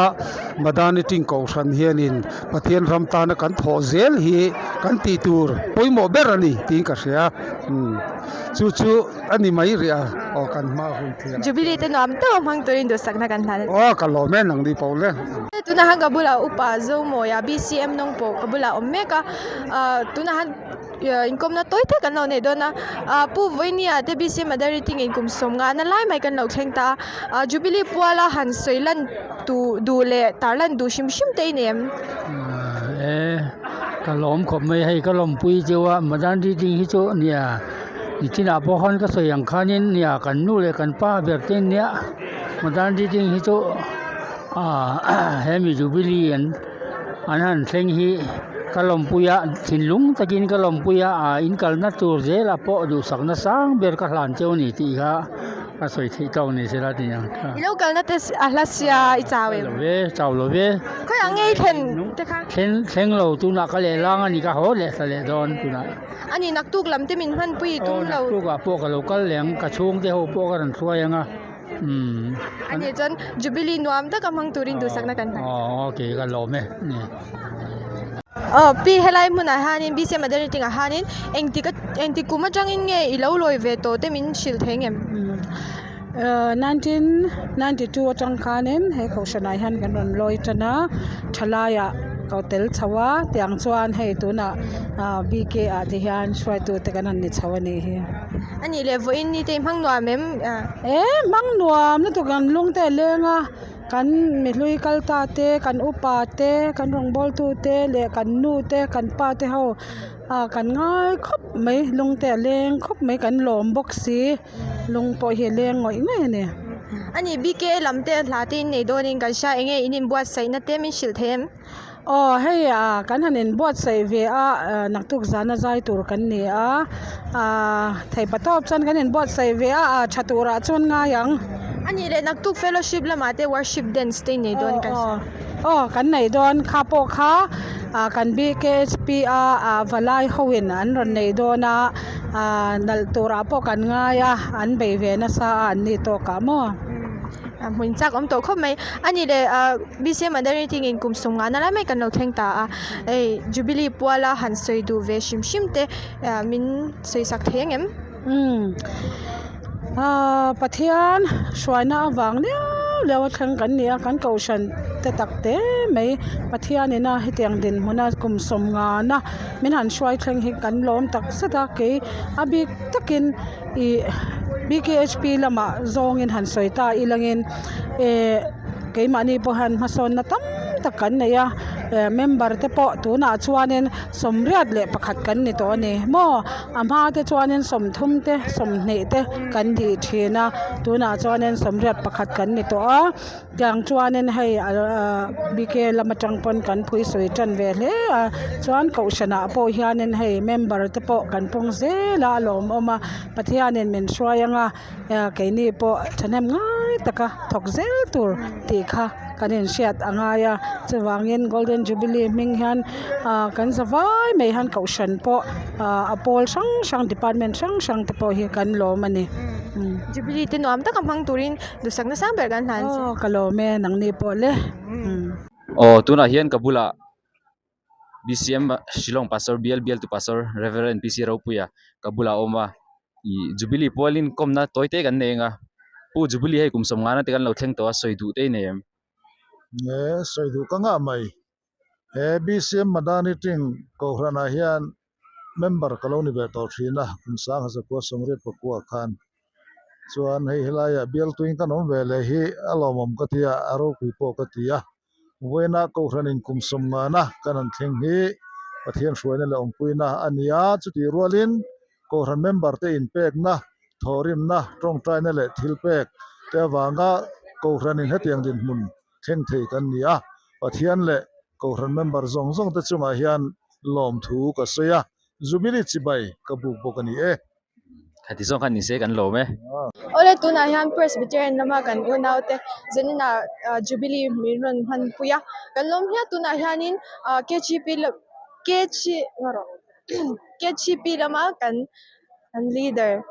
Madani Ting Kohhran hianin Pathian ram tana kan thawh zel hi kan tih tur pawimawh ber a ni tiin ka hria umm chu chu a ni mai rih a aw kan hma hun thlir ah Jubilee te nuam deuh a hmang turin duhsakna kan hlan a ni. Aw ka lawm e nang ni pawh le. Tunah khan ka bulah upa Zomawia BCM nawng pawh ka bulah a awm mek a ah tunah khan inkawmna tawi tak an lo nei dawn a ah Pu Vawinia te BCM Adari te ngei kum sawmnga na lai mai kan lo thleng ta a ah Jubilee puala han sawi lan duh duh leh tar lan duh hrim hrim te i nei em? E ka lawm khawp mai hei ka lawmpui deuh a Madan reading hi chu nia nichinah pawh khan ka sawi ang khanin nia kan nu leh kan pa ber te nia Madan reading hi chu ah hemi Jubilee an an han thleng hi ka lawmpui a thinlung takin ka lawmpui a ah in kalna tur zelah pawh duhsakna sang ber ka hlan cheu a ni tih kha. A sawi theih tawk ni se la ti ang kha. I lo kalna te a hla sia i chau em? Lo ve, chau lo ve. Khawi ang nge i thlen te kha? Thleng thleng lo tunah ka leh lang a ni ka haw leh ta leh dawn tunah. A ni naktuk lam te min hmanpui i tum lo. Aw naktuk ah pawh ka lo kal leh ang ka chhungte ho pawh ka rawn hruai ang a umm. A nih chuan Jubilee nuam taka hmang turin duhsakna kan hman. Aw okay ka lawm e. Aw pi helai hmunah hianin BCM Mother Meeting ah hianin engtik engtik kum atangin nge i lo lawi ve tawh te min hrilh thei ngem? 1992 atang khanin he kohhranah hian kan rawn lawi tan a thalaiah ka tel chho a tiang chuan hei tunah BK ah te hian hruaitu te kan han ni chho a nih hi. A nih leh vawiin ni te i hmang nuam em? E hmang nuam lutuk an lung te a leng a. Kan mihlui kal ta te, kan upa te, kan rawngbawltu te leh kan nu te, kan pa te ho ah kan ngai khawp mai lung te a leng khawp mai kan lawm bawk si lung pawh hi a leng ngawih ngawih a ni. A ni BK lam te hla te in nei dawnin kan hria enge in inbuatsaihna te min hrilh thei em? Aw hei ah kan han inbuatsaih ve a naktuk zana zai tur kan ni a ah theihpatawp chuan kan inbuatsaih ve a ah tha turah chuan ngai ang. A nih leh naktuk fellowship lamah te worship dance te in nei dawn kan hria. Aw kan nei dawn kha pawh kha ah kan BKHP a ah valai ho in an rawn nei dawn a ah nalh turah pawh kan ngai a an bei ve nasa a an ni tawk ah maw. Hmun chak awm tawh khawp mai a nih leh ah BCM Adani thingin kum sawmnga na lai mai kan lo thleng ta a hei Jubilee puala han sawi duh ve hrim hrim te ah min sawi sak thei ang em? Umm ah Pathian hruaina avang liau liau a thleng kan ni a kan kohhran te tak te mai Pathianin a hetiang dinhmuna kum sawmnga na min han hruai thleng hi kan lawm tak zet a kei a bik takin. Ih BKHP lamah zawngin han sawi ta ilangin eh keimahni pawh hian hmasawnna tam tak kan nei a eh member te pawh tunah chuanin sawmriat leh pakhat kan ni tawh a ni maw a hma te chuanin sawmthum te sawmhnih te kan ni thin a tunah chuanin sawmriat pakhat kan ni tawh a. Tiang chuanin hei ahh BK lam atang pawn kan phui sawi tan ve hle a chuan kohhranah pawh hianin hei member te pawh kan pawng zel a a lawmawm a Pathianin min hruai anga keini pawh thahnem ngai taka thawk zel tur tih kha. kan inhriat a ngai a chuvangin golden jubilee hming hian ah kan za vai mai hian kohhran pawh ah a pawl hrang hrang department hrang hrang te pawh hi kan lawm a ni. Jubilee te nuam taka hmang turin duhsak na sang ber kan hlan che. Aw ka lawm e nangni pawh le. Aw tunah hian ka bulah BCM Shillong Pastor bial bialtu Pastor Reverend PC Ropuia ka bulah a awm a ih Jubilee pualin kawmna tawi te kan nei ang a Pu Jubilee hei kum sawmngana te kan lo thleng tawh a sawi duh te i nei em? Nge sawi duh ka ngah mai. He BCM Madani Ting Kohhranah hian member ka lo ni ve tawh thin a, kum sang hazakua sawmriat pakua khan. Chuan hei helaiah bialtuin kan awm ve leh hi a lawmawm ka ti a, a ropui pawh ka ti a. Vawiina Kohhranin kum sawmngana kan han thleng hi Pathian hruaina leh awmpuina a ni a, chutih rualin Kohhran member te inpekna, thawhrimna, tawngtaina leh thilpek te avanga Kohhranin hetiang dinhmun thleng thei kan ni a, Pathian leh Kohhran member zawng zawng te chungah hian lawmthu ka sawi a, Jubilee chibai ka buk bawk a ni e. Khati zawng khan nise kan lawm e. Awle tunah hian Presbyterian lama kan unaute Zanina Jubilee min rawn hmanpui a, kan lawm hian tunah hianin KGP KGP lama kan leader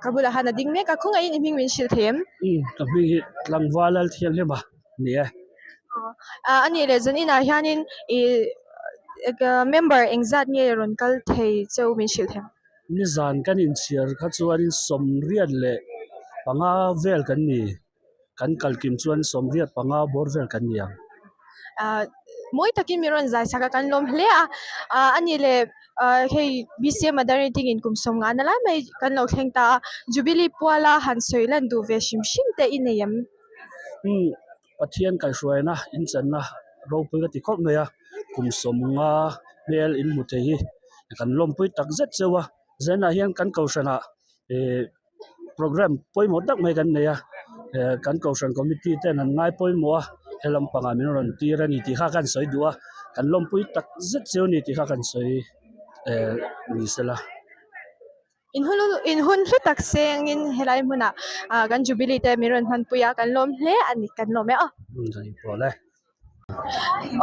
ka bulah hian a ding mek a, khawngaihin i hming min hrilh thei em? Ka hming hi Tlangval Lalthianghlim a ni e. A nih leh zaninah hianin ih member engzat nge rawn kal thei cheu min hrilh thei ang? Nizan kan inchhiar kha chuanin sawmriat leh panga vel kan ni. Kan kalkim chuan sawmriat panga bawr vel kan ni ang. Mawi takin min rawn zai sak a kan lawm hle a. A nih leh hei BCM Mother Meeting in kum sawm nghahna lai mai kan lo thleng ta a. Jubilee puala han sawi lan duh ve hrim hrim te i nei em? Umm Pathian kaihhruaina inchanna ropui ka ti khawp mai a, kum sawmnga hmel in hmu thei hi kan lawmpui tak zet cheu a, zanah hian kan kohhranah ihh programme pawimawh tak mai kan nei a, eh kan kohhran committee ten an ngai pawimawh a, he lampangah min rawn tir a ni tih kha kan sawi duh a, kan lawmpui tak zet cheu a ni tih kha kan sawi eh ni sela. In hun hlu tak sengin helai hmunah ah kan jubilee te min rawn hmanpui a kan lawm hle a ni kan lawm e aw.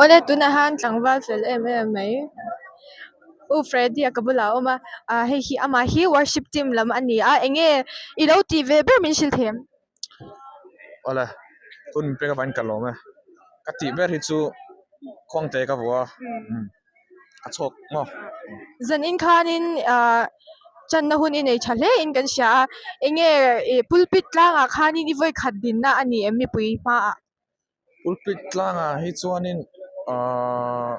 Awle tunah hian tlangval fel em em mai U Freddy a ka bulah a awm a ah hei hi amah hi worship team lam a ni a eng nge i lo tih ve ber min hrilh thei em? Awle hun pek avangin ka lawm e ka tih ber hi chu khuangte ka vuah a. a chhuak maw? Zan in khanin ah channa hun i nei tha hle in kan hria a, enge ih pulpit tlangah khanin i vawi khat dinna a ni em mipui hmaah? Pulpit tlangah hi chuanin ahh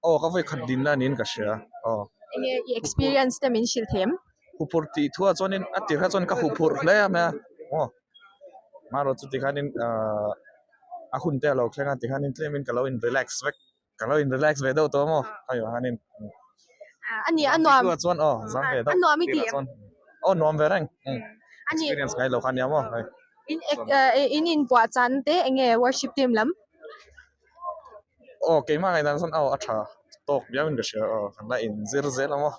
aw ka vawi khat dinna niin ka hria aw. Enge i experience te min hrilh thei em? Huphurh tih thuah chuanin a tirh kha chuan ka huphurh hle a mai a aw marawh chu tikhanin ahh a hun te a lo thleng a tikhanin tlemin ka lo in relax vek. Ka lo in relax ve deuh tawh maw? Hei ah hianin. A ni a nuam. Tih chuan aw zam ve deuh. A nuam i ti em? Aw nuam ve reng. Experience ngai lo kha nia maw? In in in puah chan te enge worship team lam? Aw keimah ngaihdan chuan aw a tha tawk viau in ka hria aw kan la in zir zel ang maw?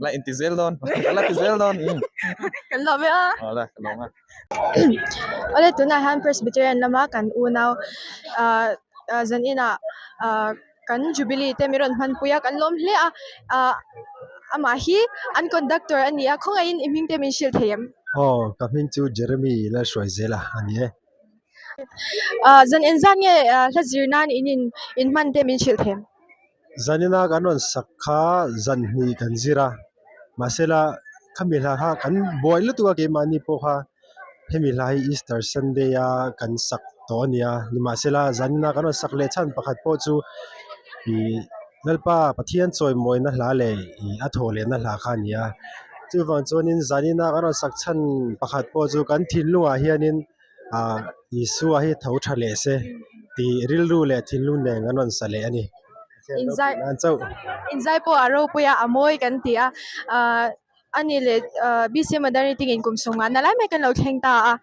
La in ti zel dawn. Ka la ti zel dawn. Kan lawm e a. Aw le ka lawm e. Awle tunah hian Presbyterian lama kan unau ah zan inah ah kan Jubilee te min rawn hmanpui a kan lawm hle a ah amah hi an conductor a ni a khawngaihin i hming te min hrilh thei em? Aw ka hming chu Jeremy Lalhruaizela a ni e. Ah zan engzat nge hla zir nan in in hman te min hrilh thei em? Zanina kan rawn sak kha zan hnih kan zir a, mahsela khami hla kha kan buai lutuk a keimahni pawh kha hemi hla hi Easter Sunday a kan sak tawh a ni a, nimahsela zanina kan rawn sak leh chhan pakhat pawh chu ih Lalpa Pathian chawimawina hla leh ih a thawh lehna hla kha a ni a, chuvang chuanin zanina kan rawn sak chhan pakhat pawh chu kan thinlungah hianin. ah Isua hi tho tha leh se tih rilru leh thinlung nen kan rawn sa leh a ni. Inzai inzai pawh a ropui a a mawi kan ti a ah a ni leh ah BC Modernity in kum sawm nghahna lai mai kan lo thleng ta a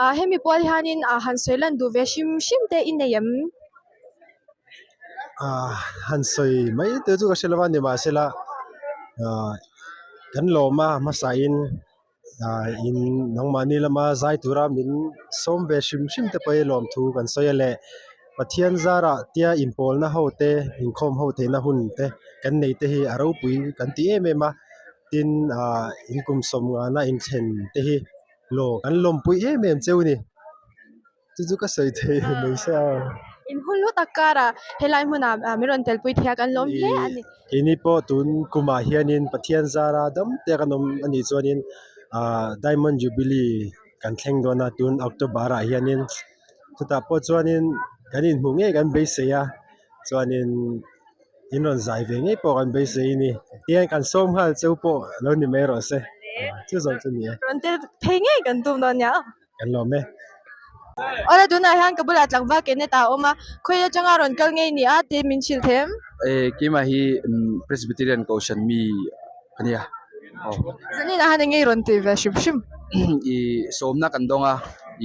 ah hemi pual hianin ah han sawi lan duh ve hrim hrim te i nei em? Ah han sawi mai te chu ka hre lo a nimahsela ah kan lawm a hmasain. In nangmahni lama zai tura min sawm ve hrim hrim te pawh hi lawmthu kan sawi a leh Pathian zarah tia inpawlna ho te inkhawm ho theihna hun te kan nei te hi a ropui kan ti em em a tin ah in kum sawm nghahna inthlen te hi law kan lawmpui em em cheu a ni. Chu chu ka sawi thei mai se a. In hun hlu tak karah helai hmunah min rawn telpui thei a kan lawm hle a ni. Keini pawh tun kumah hianin Pathian zara dam te kan awm a nih chuanin ah Diamond Jubilee kan thleng dawn a tun October ah hianin chutah pawh chuanin kan inhmuh ngei kan beisei a chuanin in rawn zai ve ngei pawh kan beisei a ni tihian kan sawm nghal cheu pawh lo ni mai rawh se chu zawng chu a ni e. Rawn tel phei ngei kan tum dawn nia. Kan lawm e. Awle tunah hian ka bulah tlangval Kenneth a awm a, khawi atanga rawn kal ngei ni a tih min hrilh thei em? E keimah hi Presbyterian Kohhran mi a nia. Aw. Zanin ah hian eng nge i rawn tih ve hrim hrim? I sawmna kan dawng a,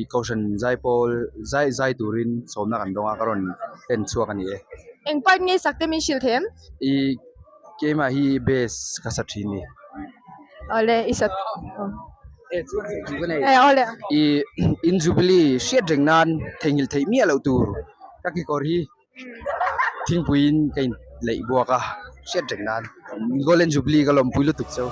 i Kohhran zaipawl zai zai turin sawmna kan dawng a ka rawn en chhuak a ni e. Eng part nge sak te min hrilh thei em? I Keimah hi bass ka sa thin ni. Awle i sa Eh awle. I in jubilee hriat reng nan theihnghilh theih miah loh tur ka kekawr hi thingpuiin ka in leih buak a hriat reng nan golden jubilee ka lawmpui lutuk cheu.